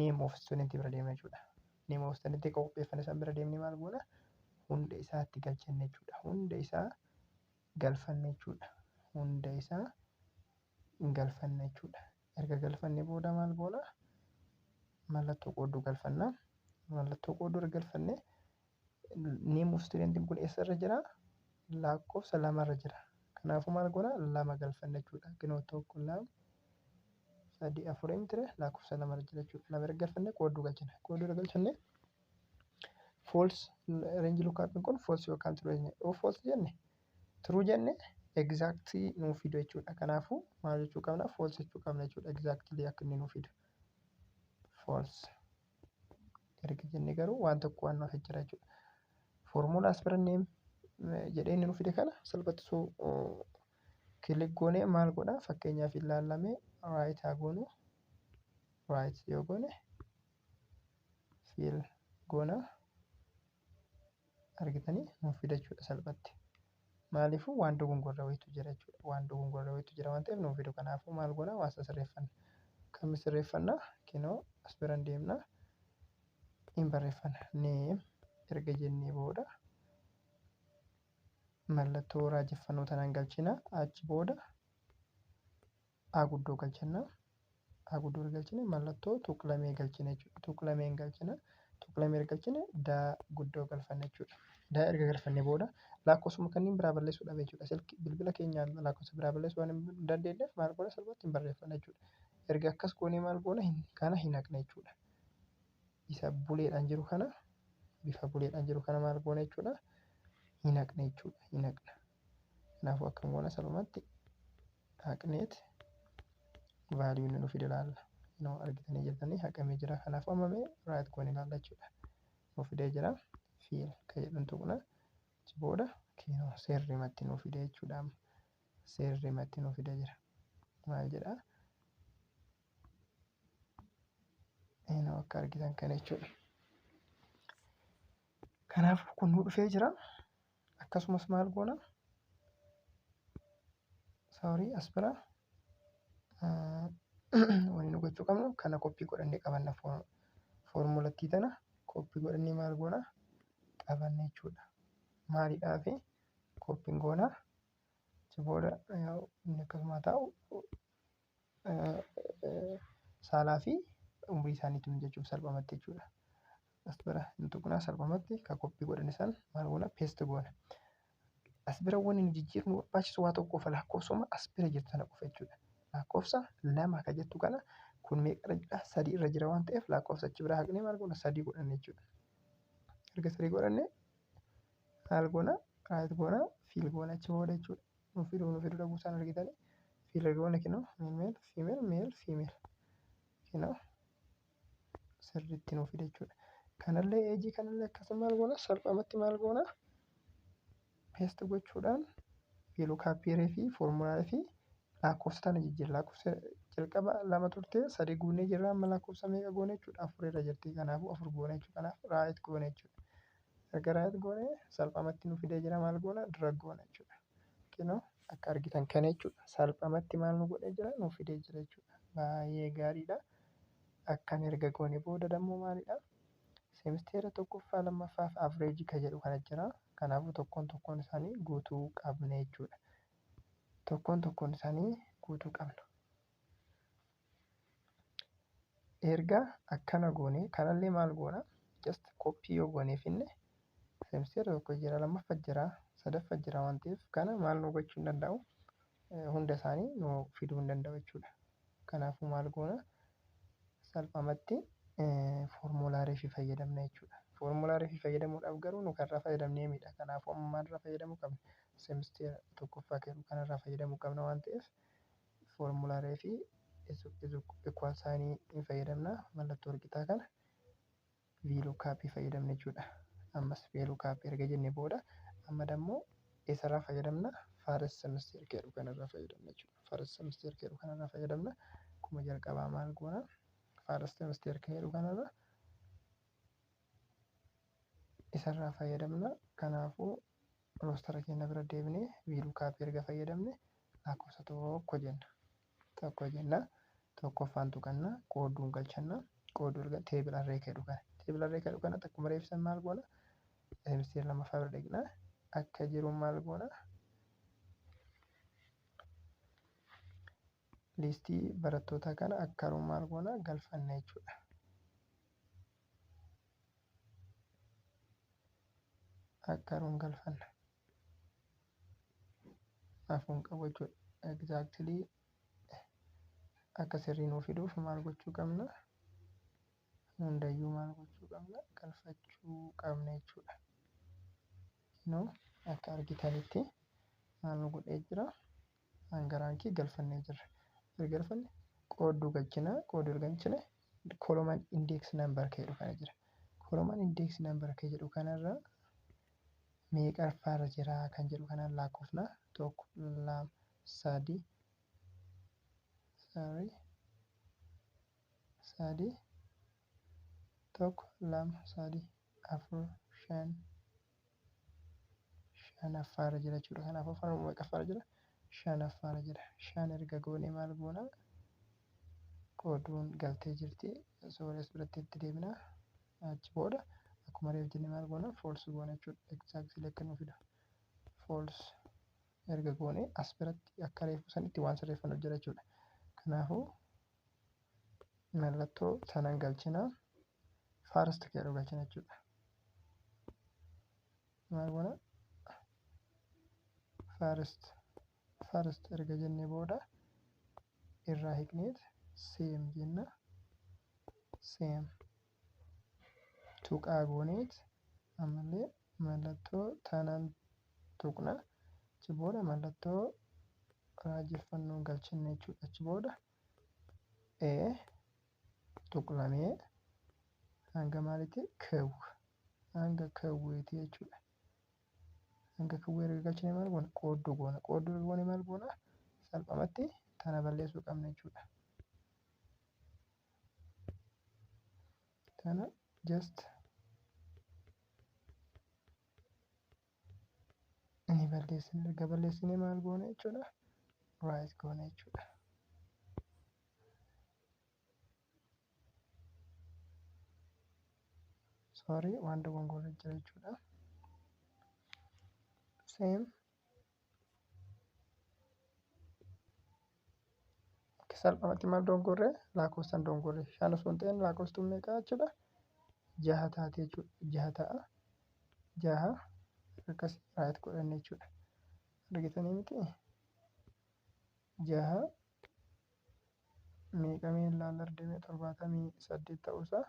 name of student bira deemna jechuudha. Name of student qopheeffanne san bira deemnee maal goona hunda isaatti galchanne jechuudha. Hunda isaa galfanne jechuudha. Hunda isaa galfanne jechuudha. Erga galfanne booda maal goona mallattoo qoodduu galfanna. Mallattoo qoodduu erga galfanne name of student kun eessarra jira? Lakkoofsa lamarra jira. Kanaafuu maal goona lama galfanne jechuudha. Kinoo tokko lama sadii afurii miti lakkoofsa lamarra jira jechuudha. Lama erga galfanne qoodduu galchina. Qoodduu erga galchanne false range lookup kun false yookaan true jenne. Yoo false jenne true jenne exactly nuu fidu jechuudha. Kanaafuu maal jechuu qabna false jechuu qabna jechuudha. Exactly akka inni nuu fidu. False erga jenne garuu waan tokko waan nuuf jira jechuudha. Foormulaa as bira name jedhee inni nu fide kana salphatti osoo click goonee maal godha fakkeenyaaf ilaallamee right haa goonu right yoo goone fill goona argitanii nuuf fida jechuudha salphatti. Maaliifuu waan dogongorra wayiitu jira jechuudha. Waan dogongorra wayiitu jira waan ta'eef nuuf fidu. Kanaafuu maal goona waan sana sirreeffanna. Kam sirreeffanna kinoo as biraan deemna hin barreeffanna name erga jennee booda mallattoo raajeffannoo tanaan galchina achi booda A guddoo galchanna. A guddoo galchine mallattoo tuqlamee galchina jechuudha. Tuqlameen galchina. Tuqlamee erga galchine daa guddoo galfanna jechuudha. Daa erga galfanne booda lakkoofsuma kanneen biraa balleessuu dhabe jechuudha. Silkii bilbila keenyaan lakkoofsa biraa balleessuu waan hin dandeenyeef maal goona salphumatti hin barreeffanna jechuudha. Erga akkas goonee maal goona kana hin haqna jechuudha. Isa buleedhaan jiru kana bifa buleedhaan jiru kana maal goona jechuudha. Hin haqna jechuudha. Hin haqna. Kanaafuu akkam goona salphumatti haqneet value inni nu fide ilaalla. Inoo argitanii jirtanii haqamee jira. Kanaafuu amma mee right goone ilaalla jechuudha. Nu fidee jira. Fill kan jedhan tuqna. Achi booda kinoo sirrimatti nu fide jechuudha amma. Sirrimatti nu fidee jira. Maal jedhaa? Inoo akka argitan kana jechuudha. Kanaafuu kun nu dhufee jira. Akkasumas maal goona? Sorry as bira wanni nu gochuu qabnu kana copy godhannee qabanna foormulattii tana copy godhannee maal goona qabanna jechuudha. Maaliidhaafi copyn goona achi booda inni akkasuma taa'u saalaa fi umrii isaaniitiin jechuuf salphumatti jechuudha. As bira hin tuqnaa salphumatti ka copy godhanne san maal goona paste goona. As bira wanni nu jijjiiruu nu barbaachisu waa tokko qofa lakkoofsuma as bira jirtu sana qofa jechuudha. Lakkoofsa lama ka jettu kana kun meeqarra jira sadii irra jira waan ta'eef lakkoofsa achi biraa haqnee maal goona sadii godhanne jechuudha. Erga sadii godhanne maal goona right goona fill goona achi booda jechuudha. Nu fiduu nu fiduu dhabuu isaan argitanii fill erga goone kinoo male female male female kinoo sirriitti nu fide jechuudha. Kanallee age kanallee akkasuma maal goona salphumatti maal goona paste gochuudhaan VLOOKUP fi foormulaa fi lakkoofsa tana jijjiirra. Lakkoofsa jalqaba lama turte sadii guunnee jirra amma lakkoofsa meeqa goone jechuudha afur irra jirti kanaafuu afur goone jechuudha. Kanaaf right goone jechuudha. Erga right goone salphumatti nu fidee jira maal goona drag goona jechuudha. Kinoo akka argitan kana jechuudha. Salphumatti maal nu godhee jira nu fidee jira jechuudha. Baay'ee gaariidha. Akkan erga goone booda dammoo maalidha? Seemisteera tokkoffaa lammaffaa fi average kan jedhu kana jira. Kanaafuu tokkoon tokkoon isaanii guutuu qabna jechuudha. Tokkoon tokkoon isaanii guutuu qabna. Erga akkana goone kanallee maal goona? Just copy yoo goonee finne seemisteera tokko jira lammaffaa jira sadaffaa jira waan ta'eef kana maal nu gochuu hin danda'u? Hunda isaanii nu fiduu hin danda'u jechuudha. Kanaafuu maal goona? Salphumatti foormulaa reefii fayyadamna jechuudha. Foormulaa reefii fayyadamuudhaaf garuu nu kanarraa fayyadamnee miidha. Kanaafuu amma maalirraa fayyadamuu qabna? Seemisteera tokkoffaa kanarraa fayyadamuu qabna waan ta'eef foormulaa reefii equal sign hin fayyadamna. Mallattoo walqixaa kana VLOOKUP fayyadamna jechuudha. Ammas VLOOKUP erga jennee booda amma dammoo eessarraa fayyadamna? First semester jedhu kanarraa fayyadamna jechuudha. First semester jedhu kanarraa fayyadamna. Akkuma jalqabaa maal goona? First semester jedhu kanarra isarraa fayyadamna. Kanaafuu roster keenya bira deebinee VLOOKUP erga fayyadamne lakkoofsa tokko jenna. Tokko jenna. Tokkoffaan tuqanna. Qoodduun galchanna. Qoodduu erga table array jedhu kana. Table array jedhu kana akkuma reefsan maal goona? Semester lammaffaa bira dhaqna. Akka jiru maal goona? Listii barattoota kana akka maal goona? Galfanna jechuudha. Akka galfanna. Afuun qabu jechuudha. Exactly akka sirrii nuu fiduuf maal gochuu qabna? Hundayyuu maal gochuu qabna? Galfachuu qabna jechuudha. Kunoo akka argitanitti maal nu godhee jira? Hanga rankii galfannee jirra. Erga galfanne qoodduu galchina. Qoodduu erga galchine column index number jedhu kana jira. Column index number jedhu kanarra meeqaffaarra jira kan jedhu kanaan lakkoofna. 1, 2, 3, sorry, 3, 1, 2, 3, 4, 5, shanaffaarra jira jechuudha. Kanaafuu afaan meeqaffaarra jira? Shanaffaarra jira. Shan erga goone maal goona? Qooduun galtee jirti. Sorry, as biratti itti deebina. Achi booda akkuma reef jenne maal goona? False goona jechuudha. Exactly akka nu fidu. False erga goone as biratti akka reefu sanitti waan sirreeffannu jira jechuudha. Kanaafuu mallattoo sanan galchina. First jedhu galchina jechuudha. Maal goona? First first erga jennee booda irraa hiikneet same jenna. Same tuqaa gooneet ammallee mallattoo tanaan tuqna. Achi booda mallattoo raajeffannoo galchinna jechuudha. Achi booda E tuqlamee hanga maalitti? Q, hanga Q'ti jechuudha. Hanga Q erga galchine maal goona? Qoodduu goona. Qoodduu erga goone maal goona? Salphumatti tana balleessuu qabna jechuudha. Tana just ni balleessine. Erga balleessine maal goona jechuudha? Right goona jechuudha. Sorry, waan dogongorre jira jechuudha. Same salphumatti maal dogongorre? Lakkoofsaan dogongorre. Shan osoo hin ta'in lakkoofstuun meeqa jechuudha? Jaha taate jechuudha. Jaha ta'a. Jaha akkas right godhanne jechuudha. Argitanii miti? Jaha meeqa mee ilaalla deemee 78 ta'uusaa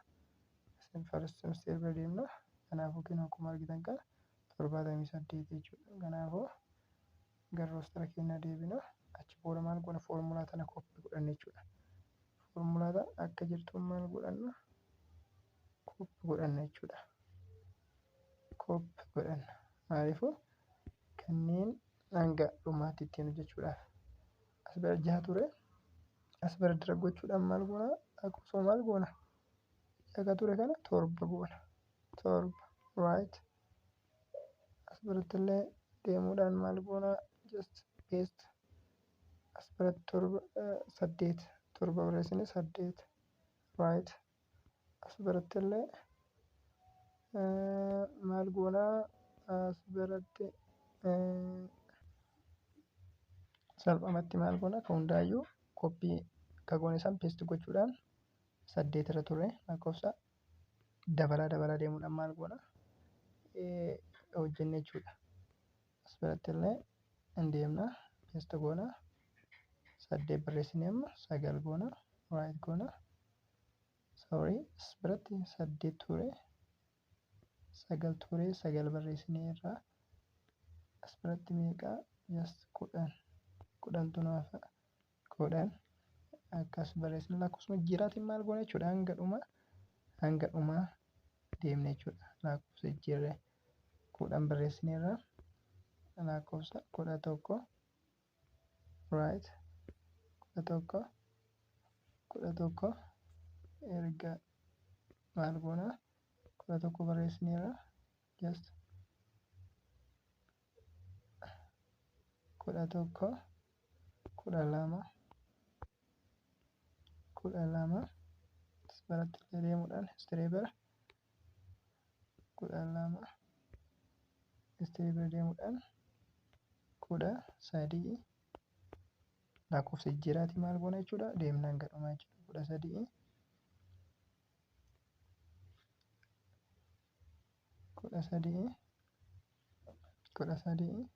first semester bira deemna. Kanaafuu kinoo akkuma argitan kana 78 jechuudha. Kanaafuu gara roster keenya deebina. Achi booda maal goona? Foormulaa tana copy godhanne jechuudha. Foormulaa tana akka jirtuun maal godhanna? Copy godhanna jechuudha. Copy godhanna. Maaliifuu kanneen hanga dhumaatti ittiin hojjechuudhaaf. As bira jaha ture. As bira dira gochuudhaan maal goona? Akkasuma maal goona? Jaha ture kana torba goona. Torba right. As biratti illee deemuudhaan maal goona? Just paste. As biratti torba, saddeet, torba barreessine, saddeet right. As biratti illee maal goona? As biratti salphumatti maal goona? Akka hundaayyuu copy akka goone san paste gochuudhaan saddeet irra ture lakkoofsa dabalaa dabalaa deemuudhaan maal goona? Hojjenne jechuudha. As biratti illee hin deemna, paste goona. Saddeet barreessine, amma sagal goona, right goona. Sorry, as biratti saddeet ture, sagal ture, sagal barreessine irraa as biratti meeqa? Just 10, 10tu naaf 10 akkas barreessine. Lakkoofsuma jijjiiraatiin maal goona jechuudha? Hanga dhumaa deemne jechuudha. Lakkoofsa jijjiirree 10 barreessine irraa Lakkoofsa 11, right, 11, 11. Erga maal goona? 11 barreessineerra. Just 11, 12, 12 biratti illee deemuudhaan history bira, 12 history bira deemuudhaan 13 lakkoofsa jijjiiraatii maal goona jechuudha, deemnaan gadhumaa jechuudha. 13, 13, 13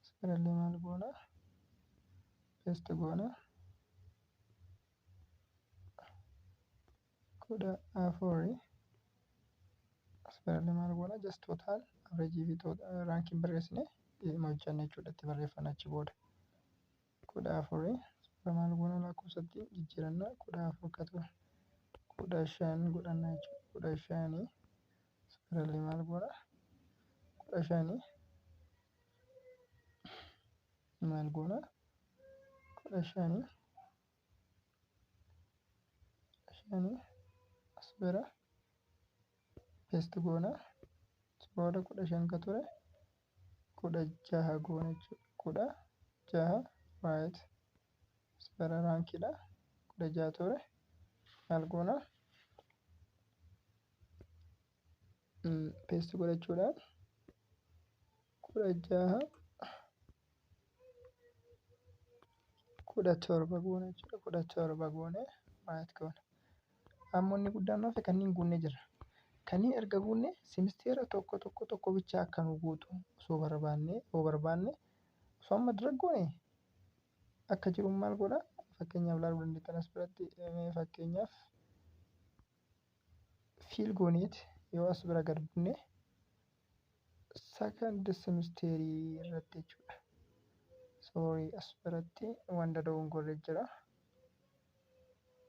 asirrallee maal goona? Paste goona. 14 asirrallee maal goona? Just total average fi rankiin barreessine dhimma hojjanna jechuudha, itti barreeffanna achi booda. 14 asirra maal goona? Lakkoofsatti jijjiiranna. 14 akka ture 15 godhanna jechuudha. 15 asirrallee maal goona? 15 maal goona? 15, 5 as bira paste goona. Booda 15 ka ture 16 goona jechuudha. 16, right, as bira rankiidha. 16 ture maal goona? Paste godhachuudhaan 16 17 goona jechuudha. 17 goone right goona. Amma inni guddaan nuuf kanneen guunnee jira. Kanneen erga guunne simisteera tokko tokko tokko bichaa akka nu guutu osoo barbaanne, yoo barbaanne osoo amma dura goone akka jiru maal godha? Fakkeenyaaf ilaaluu dandeettan as biratti. Fakkeenyaaf fill gooneet yoo as bira gad bunne second semesterii irratti jechuudha. Sorry, as biratti wanta dogongorre jira.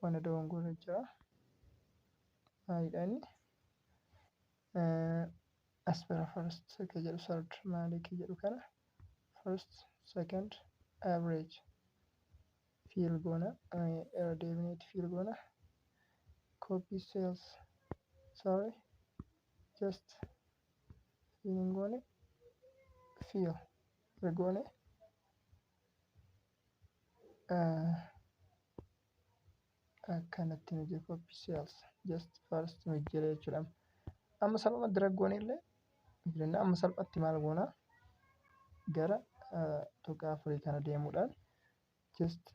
Wanta dogongorre jira. Maalidhaani? As bira first ka jedhu, third maalii ka jedhu kana, first, second, average fill goona. Irra deebineeti fill goona. Copy cells, sorry, just fill goone, fill goone akkanatti nu jira. Copy cells, just first nu jira jechuudha. Amma salphumatti drag goone illee filanna. Amma salphatti maal goona? Gara tuqaa afurii kana deemuudhaan just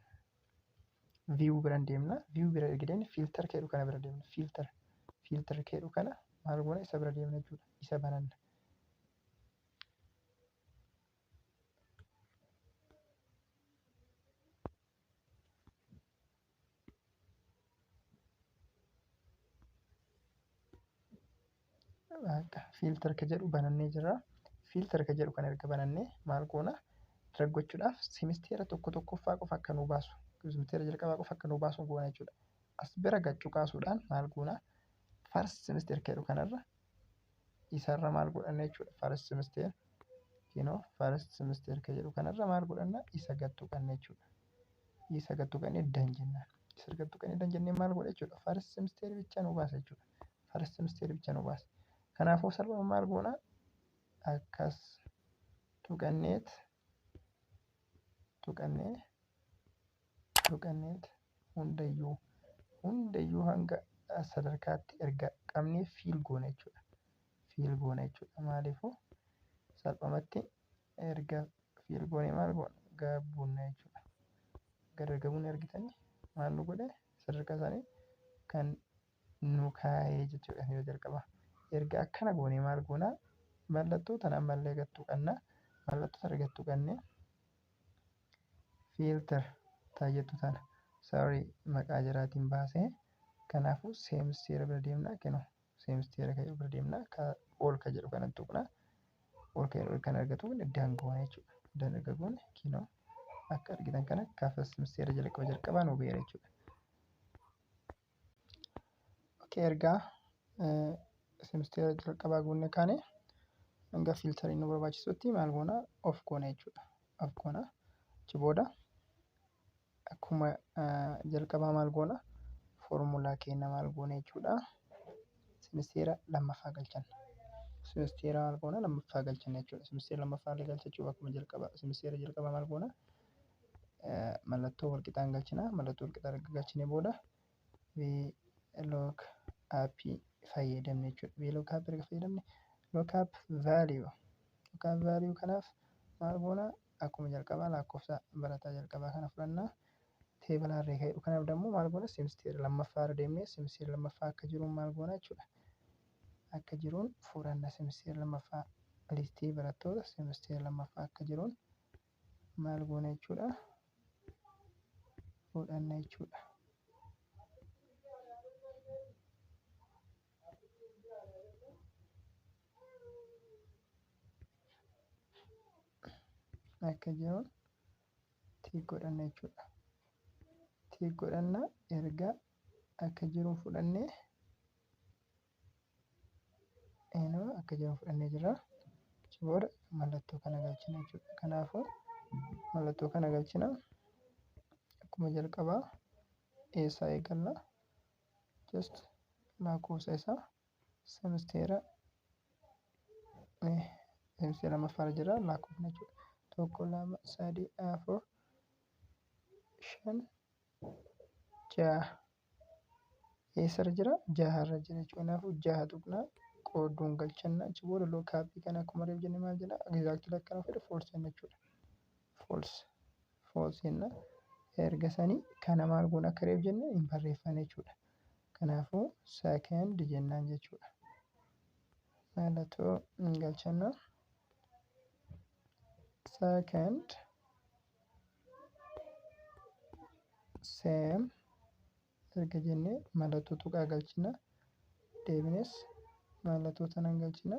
view bira deemna. View bira erga deemne filter jedhu kana bira deemna. Filter jedhu kana maal goona? Isa bira deemna jechuudha. Isa bananna. Filter ka jedhu banannee jira. Filter ka jedhu kana erga banannee maal goona? Drag gochuudhaaf simisteera tokko tokkoffaa qofa akka nu baasu, simisteera jalqabaa qofa akka nu baasu goona jechuudha. As bira gad cuqaasuudhaan maal goona? First semester ka jedhu kanarra isarra maal godhanna jechuudha. First semester, first semester ka jedhu kanarra maal godhanna? Isa gad tuqanna jechuudha. Isa gad tuqannee done jennaan. Isa gad tuqannee done jennee maal godha jechuudha? First semester bichaa nu baasa jechuudha. First semester bichaa nu baasa. Kanaafuu salphuma maal goona? Akkas tuqanneet tuqannee tuqanneet hundayyuu hanga sadarkaatti erga qabnee fill goona jechuudha. Fill goona jechuudha. Maaliifuu salphumatti erga fill goonee maal goona? Gabbuunna jechuudha. Gad erga buunee argitanii maal nu godhe? Sadarkaa isaanii kan nu kaa'ee jechuudha yeroo jalqabaa. Erga akkana goonee maal goonaa? Mallattoo tana ammallee gad tuqanna. Mallattoo tana gad tuqannee filter taayettu tana, sorry, maqaa jaraatiin baasee. Kanaafuu seemisteera bira deemna. Kenoo seemisteera kan bira deemna. Ka ol ka jedhu kana tuqna. Ol ka jedhu kan argatu done goona jechuudha. Done erga goone kinoo akka argitan kana gaafa seemisteera jalqaba jalqabaa nu beera jechuudha. Okay, ergaa seemisteera jalqabaa guunne kaane Hanga filteriin nu barbaachisutti maal goona? Off goona jechuudha. Off goona. Achi booda akkuma jalqabaa maal goona? Foormulaa keenya maal goona jechuudha. Simisteera lammaffaa galchanna. Simisteera maal goona? Lammaffaa galchanna jechuudha. Simisteera lammaffaa galchachuuf akkuma jalqabaa simisteera jalqabaa maal goona? Mallattoo walqixaan galchina. Mallattoo walqixaa erga galchinee booda VLOOKUP fayyadamne jechuudha. VLOOKUP erga fayyadamne lookup value. Lookup value kanaaf maal goona? Akkuma jalqabaa lakkoofsa barataa jalqabaa kana fudhannaa. Table array ka'e kanaaf immoo maal goona? Simisteera lammaffaa irra deemnee simisteera lammaffaa akka jiruun maal goona jechuudha. Akka jiruun fudhanna simisteera lammaffaa, listii barattoota simisteera lammaffaa akka jiruun maal goona jechuudha. Fudhanna jechuudha. Akka jiruun tick godhanna jechuudha. Tick godhanna. Erga akka jiruun fudhannee, akka jiruun fudhannee jirra. Achi booda mallattoo kana galchina jechuudha. Kanaafuu mallattoo kana galchina. Akkuma jalqabaa eessaa eegalla? Just lakkoofsa isaa semisteera lammaffaarra jira lakkoofna jechuudha. Tokko, lama, sadii, afur, shan, jaha. Eessarra jira? Jaharra jira jechuudha. Kanaafuu jaha tuqnaa, qoodduun galchanna. Achi booda lookupii kana akkuma reef jenne maal jenna? Exactly akkana fedhe false jenna jechuudha. False, false jenna. Erga sanii kana maal goona? Akka reef jenne hin barreeffanne jechuudha. Kanaafuu second jennaan jechuudha. Mallattoo hin galchanna. Second sem erga jennee mallattoo tuqaa galchina. Deebines mallattoo tanan galchina.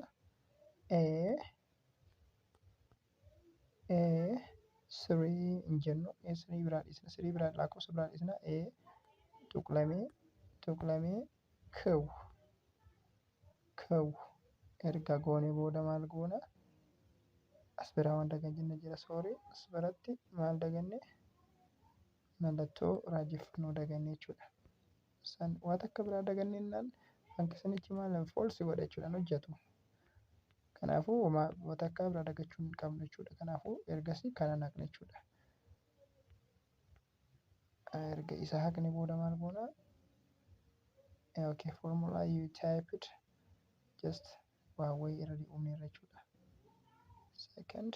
A3 hin jennu. A3 biraa dhiisna. Sirii biraa, lakkoofsa biraa dhiisna. A tuqlamee tuqlamee Q Q erga goone booda maal goona? As biraa waan daganne jira, sorry. As biratti maal daganne? Mallattoo raajeffannoo daganne jechuudha. San waan akka biraa daganne jennaan functionichi maal false godha jechuudha, hojjetu. Kanaafuu waan akka biraa dagachuu hin qabnu jechuudha. Kanaafuu ergasii kana naqna jechuudha. Erga isa haqne booda maal goona? Okay, formula you typed just waa wayii irra uumneerra jechuudha. Second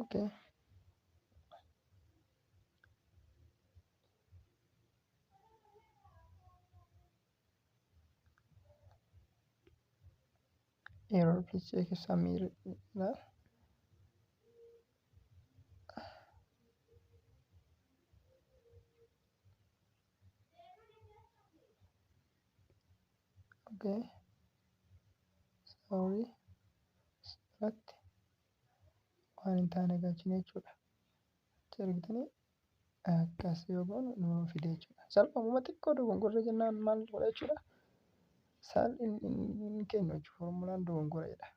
okay error, please check Samir. Okay, sorry, irratti waan hin taane galchine jechuudha. Achi argitanii akkas yoo goonu nu fide jechuudha. Salphumuma xiqqoo dogongorra jennaan maal godha jechuudha. Sal hin kennu jechuudha. Formulaan dogongora jedha.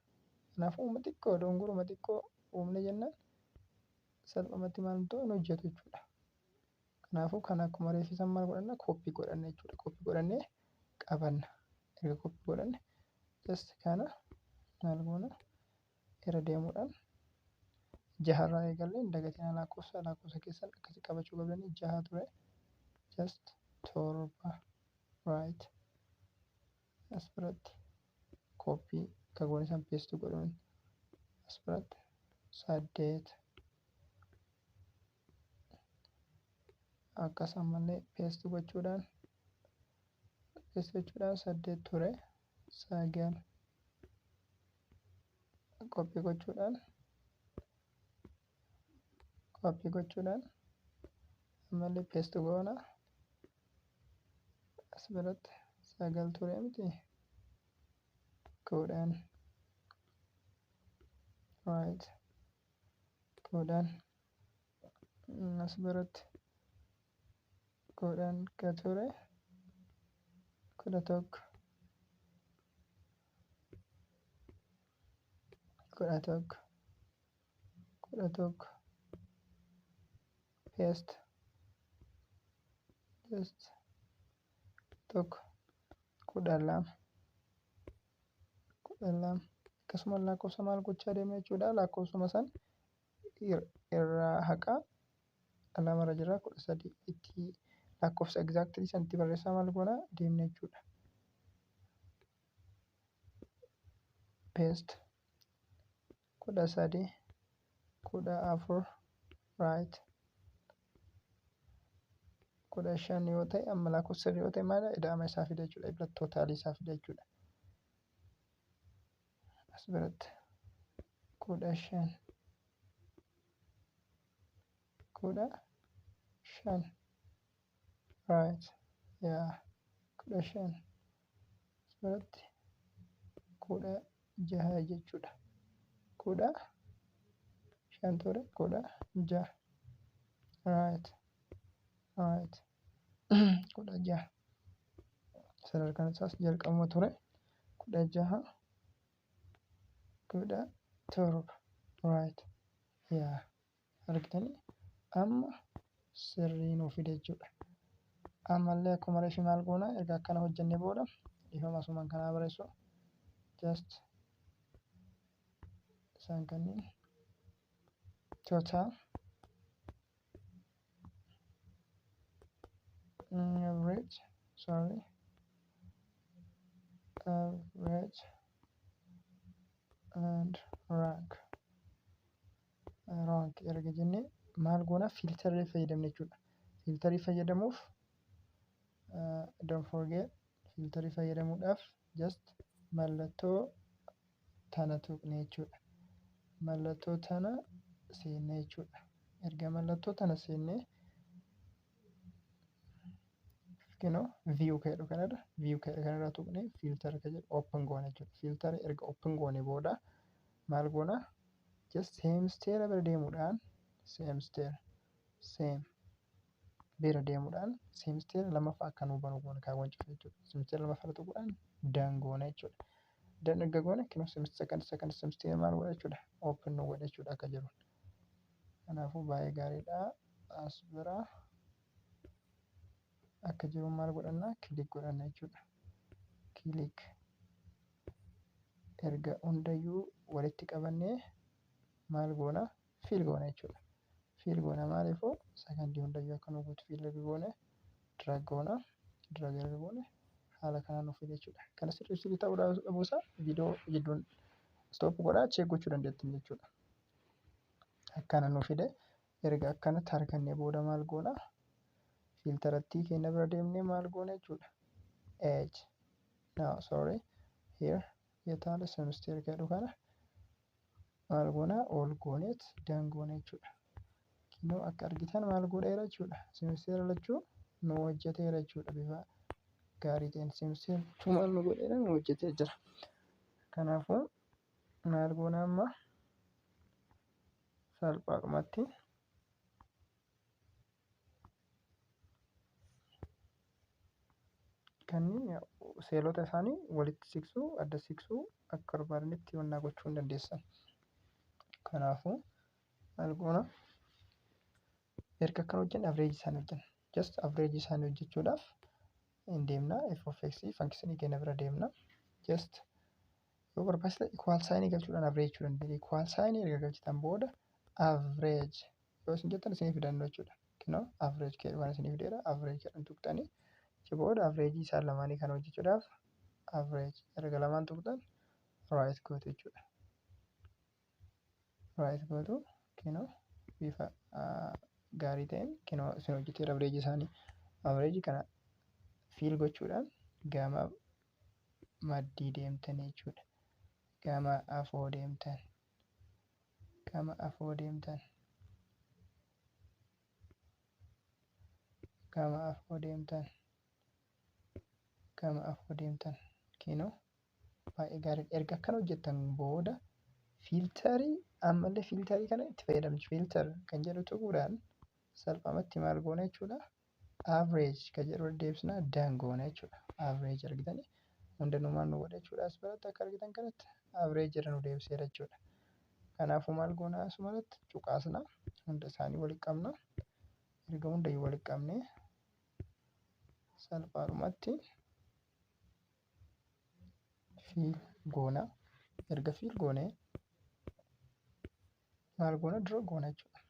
Kanaafuu uma xiqqoo dogongoruma xiqqoo uumne jennaan salphumatti maal ta'u hin hojjetu jechuudha. Kanaafuu kan akkuma reeffisan maal godhanna? Copy godhanna jechuudha. Copy godhannee qabanna. Erga copy godhanne just kana maal goona? Irra deemuudhaan jaharraa eegallee, hin dagatina, lakkoofsa keessan akkasii qabachuu qabdanii. Jaha ture, just 7, right. As biratti copy akka goone san paste godhuun as biratti 8, akkas ammallee paste gochuudhaan 8 ture, 9, copy gochuudhaan ammallee paste goona. As biratti 9 ture miti? 10, right, 10, as biratti 10 ka ture. 11, 11, 11, paste, just 1, 12, 12. Akkasuma lakkoofsa maal gochaa deemna jechuudha. Lakkoofsuma san irraa haqaa lamarra jira, 13 itti lakkoofsa exactly san itti barreessaa maal goona deemna jechuudha. Paste, 13, 14, right, 15 yoo ta'e, amma lakkoofsa sirrii yoo ta'e maal ida'ama isaa fida jechuudha. Ibra totalii isaa fida jechuudha. As biratti 15, 15, right, yaa 15, as biratti 16 jechuudha. 15 ture, 16, right, 16. Sadarkaan isaas jalqabuma ture, 16, 17, right, yaa argitanii amma sirrii nuu fide jechuudha. Ammallee akkuma reefi maal goona? Erga akkana hojjennee booda, dhiifama, asumaan kanaa barreessu, just isaan kanneen total, average, sorry, average and rank erga jennee maal goona? Filterii fayyadamne jechuudha. Filterii fayyadamuuf, don't forget, filterii fayyadamuudhaaf just mallattoo tana tuqne jechuudha. Mallattoo tana seenne jechuudha. Erga mallattoo tana seennee, kunoo view ka jedhu kanarra, view ka jedhu kanarra tuqne, filter ka jedhu open goone jechuudha. Filter erga open goone booda maal goona? Just semester bira deemuudhaan, semester same bira deemuudhaan semester lammaffaa akka nuu banu goona, kaawwan cufa jechuudha. Semester lammaffaa tuquudhaan done goona jechuudha. Done erga goone, kunoo semester, second, second semester maal godha jechuudha? Open nu godha jechuudha akka jiru. Kanaafuu baay'ee gaariidha. As bira akka jiru maal godhanna? Click godhanna jechuudha. Click erga hundayyuu walitti qabannee maal goona? Fill goona jechuudha. Fill goona, maaliifuu secondii hundayyuu akka nu guutu fill erga goone, drag goona. Drag erga goone haala kanaan nu fide jechuudha. Kana sirrii sirrii ta'uu dhabuusaa viidiyoo jidduun stop godhaa check gochuu dandeettan jechuudha. Akkana nu fide. Erga akkanatti harkannee booda maal goona? Filterattii keenya bira deemnee maal goona jechuudha? Age, no, sorry, here የታለ semester jedhu kana maal goona? Ol gooneet done goona jechuudha. Kunoo akka argitan maal godheera jechuudha? Semester lachuu nu hojjeteera jechuudha. Bifa gaarii ta'een semester lachuu maal nu godheera? Nu hojjetee jira. Kanaafuu maal goona amma? Salphaadhumatti kanneen cellota isaanii walitti siqsuu, adda siqsuu, akka barbaadanitti wannaa gochuu hin dandeessan. Kanaafuu maal goona? Erga akkana hojjenne average isaanii hojjenna. Just average isaanii hojjechuudhaaf hin deemna. F of x functionii keenya bira deemna. Just yoo barbaachise equal signii galchuudhaan average jechuu dandeenya. Equal signii erga galchitan booda average yoo isin jettan isinii fidannu jechuudha. Kunoo average jedhu kana isinii fideera. Average jedhan tuqxanii achi booda average isaan lamaanii kana hojjechuudhaaf average erga lamaan tuqxan right gootu jechuudha. Right gootu, kunoo bifa gaarii ta'een kunoo isin hojjeteera average isaanii. Average kana fill gochuudhaan gama maddii deemtan jechuudha. Gama afoo deemtan. Gama afoo deemtan. Gama afoo deemtan. Gama afoo deemtan. Kunoo baay'ee gaariidha. Erga akkana hojjettan booda filterii, ammallee filterii kana itti fayyadamtu. Filter kan jedhu tuquudhaan salphumatti maal goona jechuudha? Average kan jedhu deebisnaa done goona jechuudha. Average argitanii hundanuu maal nu godha jechuudha. As biratti akka argitan kanatti average irra nu deebiseera jechuudha. Kanaafuu maal goona? Asumarratti cuqaasna, hunda isaanii walitti qabna. Erga hundayyuu walitti qabnee salphaadhumatti fill goona. Erga fill goonee maal goona? Dura goona jechuudha.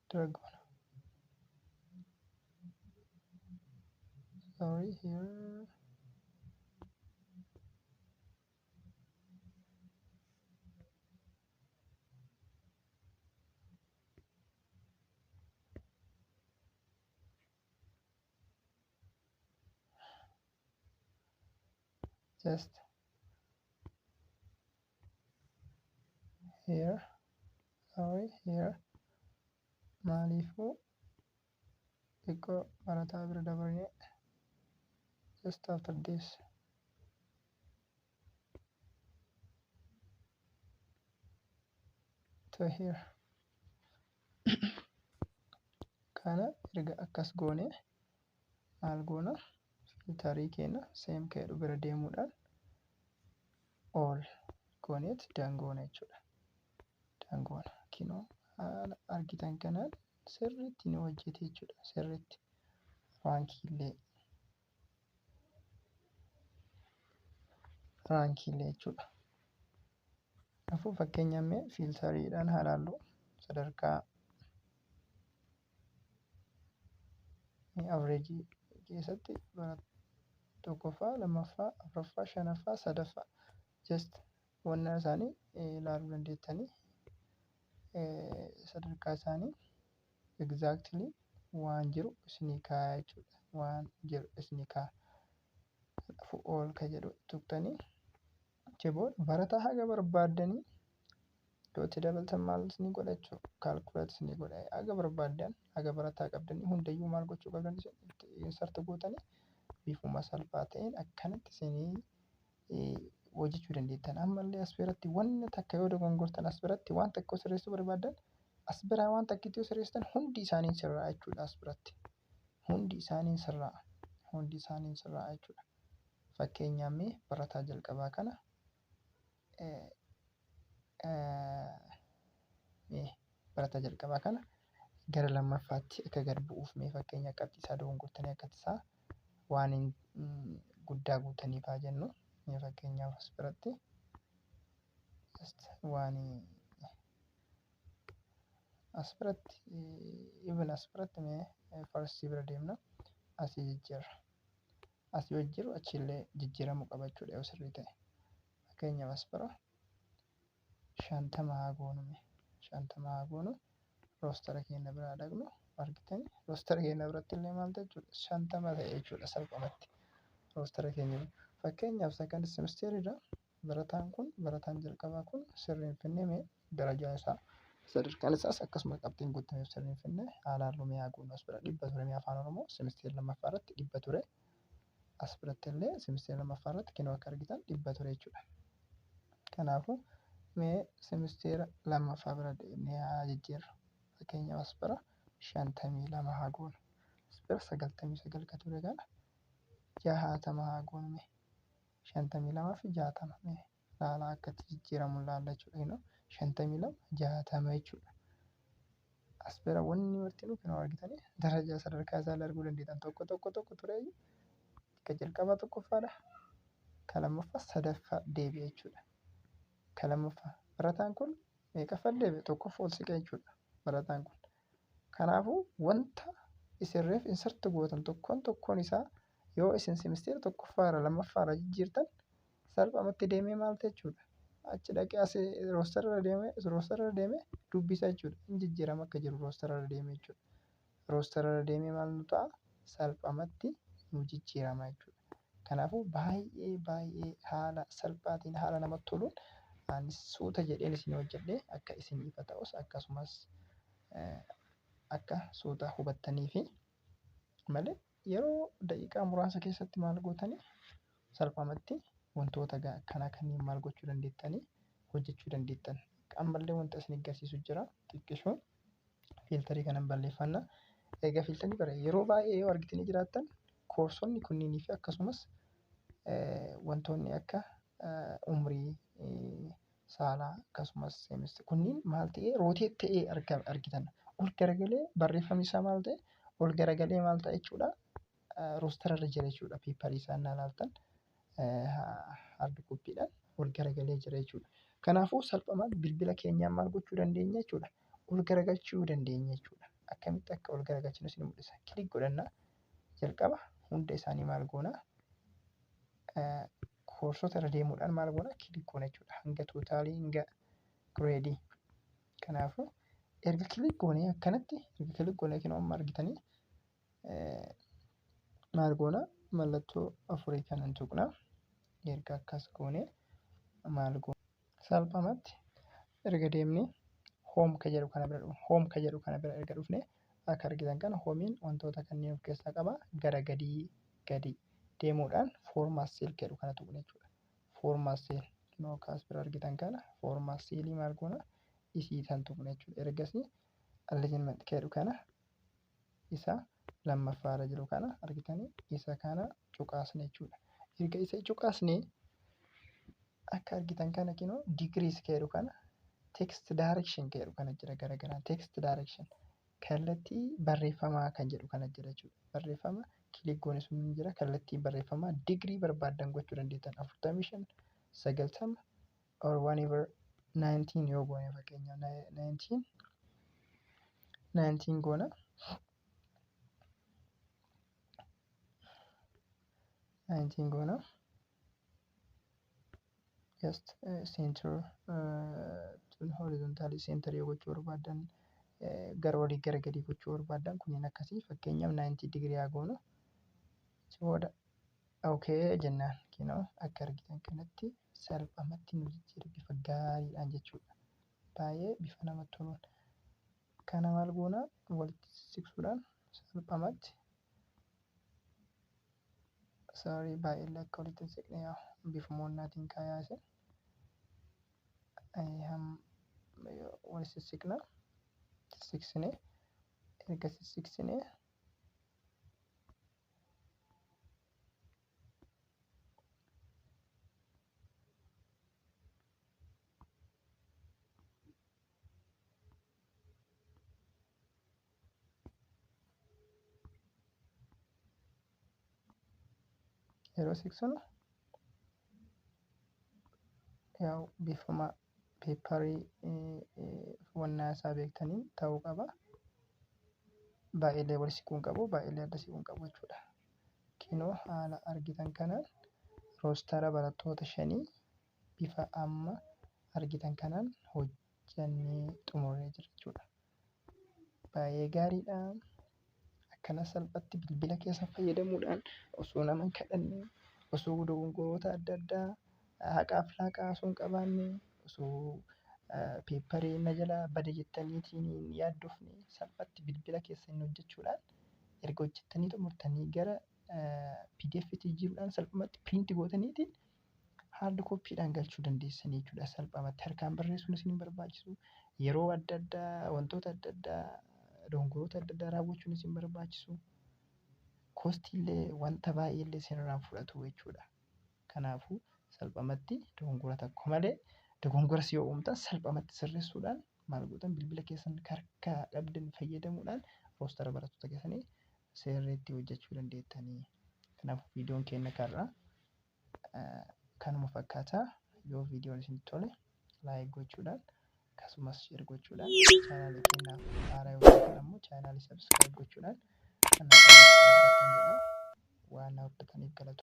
Dura goona. Sorry, here. Just here, sorry, here. Maaliifuu xiqqoo barataa bira dabarnee just after this to here. Kana erga akkas goone maal goona? Filterii keenya same keedhu bira deemuudhaan all gooneet dangoona jechuudha. Dangoona kinoo haala argitan kanaan sirriitti nu hojjete jechuudha. Sirriitti rankiilee jechuudha. Kanaafuu fakkeenyaaf mee filteriidhaan haa ilaallu. Sadarkaa average keessatti tokkoffaa, lammaffaa, afuraffaa, shanaffaa, sadaffaa just wanna isaanii ilaaluu dandeettanii, sadarkaa isaanii exactly waan jiru isinii kaa'a jechuudha. Waan jiru isinii kaa'a. Kanaafuu all ka jedhu tuqxanii achi booda barataa haga barbaaddanii yoo itti dabaltan maal isinii godha jechuudha. Calculate isinii godha. Haga barbaaddan, haga barataa qabdanii hundayyuu maal gochuu qabdan? Isin insert gootanii bifuma salphaa ta'een akkanatti isinii hojjechuu dandeettan. Ammallee as biratti wanni takka yoo dogongortan, as biratti waan takka yoo sirreessuu barbaaddan, as biraa waan takkitti yoo sirreessitan hundi isaanii sirraa jechuudha as biratti. Hundi isaanii sirraa. Hundi isaanii sirraa jechuudha. Fakkeenyaaf mee barataa jalqabaa kana, mee barataa jalqabaa kana gara lammaffaatti akka gad bu'uuf, mee fakkeenya qabxii isaa dogongortanii akka isaa waan guddaa guutaniif haa jennu. Mee fakkeenyaaf as biratti waan as biratti, even as biratti mee firstii bira deemna, asii jijjiirra. Asii yoo jijjiiru achillee jijjiiramuu qaba jechuudha yoo sirrii ta'e. Fakkeenyaaf as bira 50 haa goonu, mee 50 haa goonu. Rostera keenya biraa dhaqnu, argitanii rostera keenya biratti illee maal ta'e jechuudha? 50 ta'e jechuudha salphumatti. Rostera keenya fakkeenyaaf second semesteridha. Barataan kun, barataan jalqabaa kun sirrii hin finne. Mee darajaa isaa, sadarkaan isaas akkasuma qabxiin guutameef sirrii hin finne haalaan lumee haa goonu. As bira 100 ture. Mee afaan Oromoo semesteer lammaffaa irratti 100 ture. As biratti illee semesteer lammaffaa irratti kinoo akka argitan 100 ture jechuudha. Kanaafuu mee semesteera lammaffaa bira deemnee haa jijjiirru. Fakkeenyaaf as bira 52 haa goonu. As bira 99 ka ture kana 60 haa goonu. Mee 52 fi 60 mee laalaa akkatti jijjiiramu laalla jechuudha. 52, 60 jechuudha. As bira wanni martinuu kan argitanii darajaa sadarkaa isaa arguu dandeettan, tokko tokko tokko tureyyuu ka jalqabaa tokkoffaadha. Ka lammaffaa sadaffaa deebi'e jechuudha. Ka lammaffaa barataan kun meeqaffaa deebi'e? Tokkoffaa ol siqe jechuudha barataan kun. Kanaafuu wanta isin reef insert gootan tokkoon tokkoon isaa yoo isin semesteera tokkoffaarra lammaffaarra jijjiirtan salphumatti deemee maal ta'e jechuudha. Achi dhaqee as rosterarra deemee, rosterarra deemee dubbisa jechuudha. Inni jijjiirama akka jiru rosterarra deemee jechuudha. Rosterarra deemee maal nu ta'a? Salphumatti nu jijjiirama jechuudha. Kanaafuu baay'ee baay'ee haala salphaatiin, haala namatti toluun anis suuta jedheen isin hojjedhee akka isin ifa ta'us, akkasumas akka suuta hubattanii fi malee yeroo daqiiqaa muraasa keessatti maal gootanii salphumatti wantoota akkanaa kanneen maal gochuu dandeettanii hojjechuu dandeettan. Ammallee wanta isin agarsiisu jira xiqqishuun filterii kanan balleeffanna. Egaa filterii bara yeroo baay'ee yoo argitanii jiraattan Koorsonni kunniinii fi akkasumas wantoonni akka umrii, saalaa akkasumas kunniin maal ta'ee rotate ta'ee argitan. Ol garagalee barreeffamni isaa maal ta'e, ol garagalee maal ta'a jechuudha. Rostera irra jira jechuudha. Paperii isaa innaa ilaaltan hard copydhaan ol garagalee jira jechuudha. Kanaafuu salphamaan bilbila keenyaan maal gochuu dandeenya jechuudha. Ol garagalchuu dandeenya jechuudha. Akkamitti akka ol garagalchinu isin mul'isa. Click godhannaa, jalqaba hunda isaanii maal goonaa, koorsota irra deemuudhaan maal goonaa, click goona jechuudha. Hanga totalii, hanga gradeii. Kanaafuu erga click goonee, akkanatti erga click goonee, kinoo amma argitanii, maal goonaa, mallattoo afurii kanan tuqnaa. Erga akkas goonee maal goona, salphumatti erga deemnee home ka jedhu kana bira dhufna. Home ka jedhu kana bira erga dhufne, akka argitan kana homeiin wantoota kanneen of keessaa qaba. Gara gadii gadi deemuudhaan format cell jedhu kana tuqna jechuudha. Format cell kinoo akka as bira argitan kana format cellii maal goona, isii tan tuqna jechuudha. Ergasii alignment jedhu kana, isa lammaffaarra jiru kana argitanii, isa kana cuqaasne jechuudha. Erga isa cuqaasne, akka argitan kana kinoo degrees jedhu kana, text direction jedhu kana jira, gara text direction kallattii barreeffamaa kan jedhu kana jira jechuudha. Barreeffama click goone sun jira, kallattii barreeffamaa digirii barbaaddan gochuu dandeettan, 45, 90 or whatever. 19 yoo goone, fakkeenyaaf 19 19 goona. 19 goona. Just center tun horizontally center yoo gochuu barbaaddan, gara olii gara gadii gochuu barbaaddan, kunneen akkasii, fakkeenyaaf 90 digirii haa goonu. Achi booda okay jennaan, kinoo akka argitan kanatti salphumatti nu jijjiira bifa gaariidhaan jechuudha. Baay'ee bifa namatti toluun. Kana maal goona, walitti siqsuudhaan salphumatti, sorry, baay'ee akka walitti hin siqne, yaa bifuma onnaatiin kaayaa isin wal sissiqna. Sissiqsine, erga sissiqsine yeroo siqsinu, yaa'u bifuma paperii wannaa isaa beektaniin ta'uu qaba. Baay'eellee wal siquu hin qabu, baay'eellee adda siquu hin qabu jechuudha. Kinoo haala argitan kanaan rostera barattoota shanii bifa amma argitan kanaan hojjannee xumurree jira jechuudha. Baay'ee gaariidha. Akkana salphatti bilbila keessa fayyadamuudhaan osoo nama hin kadhanne, osoo dogongoroota adda addaa haqaaf laaqaa osoo hin qabaanne, osoo paperii na jalaa bade jettaniitiin hin yaaddofne, salphatti bilbila keessaniin hojjechuudhaan, erga hojjettanii xumurtanii gara PDF'tti jijjiiruudhaan salphumatti print gootaniitiin hard copydhaan galchuu dandeessanii jechuudha. Salphumatti harkaan barreessuun isin hin barbaachisu. Yeroo adda addaa wantoota adda addaa dogongoroota adda addaa raawwachuun isin barbaachisu. Costiillee wanta baay'eellee isinirraa fudhatu jechuudha. Kanaafuu salphumatti dogongora tokko malee, dogongoras yoo uumtan salphumatti sirreessuudhaan maal gootan, bilbila keessan harkaa qabdan fayyadamuudhaan rostera barattoota keessanii sirriitti hojjechuu dandeettanii. Kanaafuu viidiyoon keenya karraa kanuma fakkaata. Yoo viidiyoon isinitti tole like gochuudhaan akkasumas share gochuudhaan, channelii keenyaaf haaraa yoo taatan ammoo channelii subscribe gochuudhaan kan akka dhaabbattan jedha. Waan na hordoftaniif galatoommaa.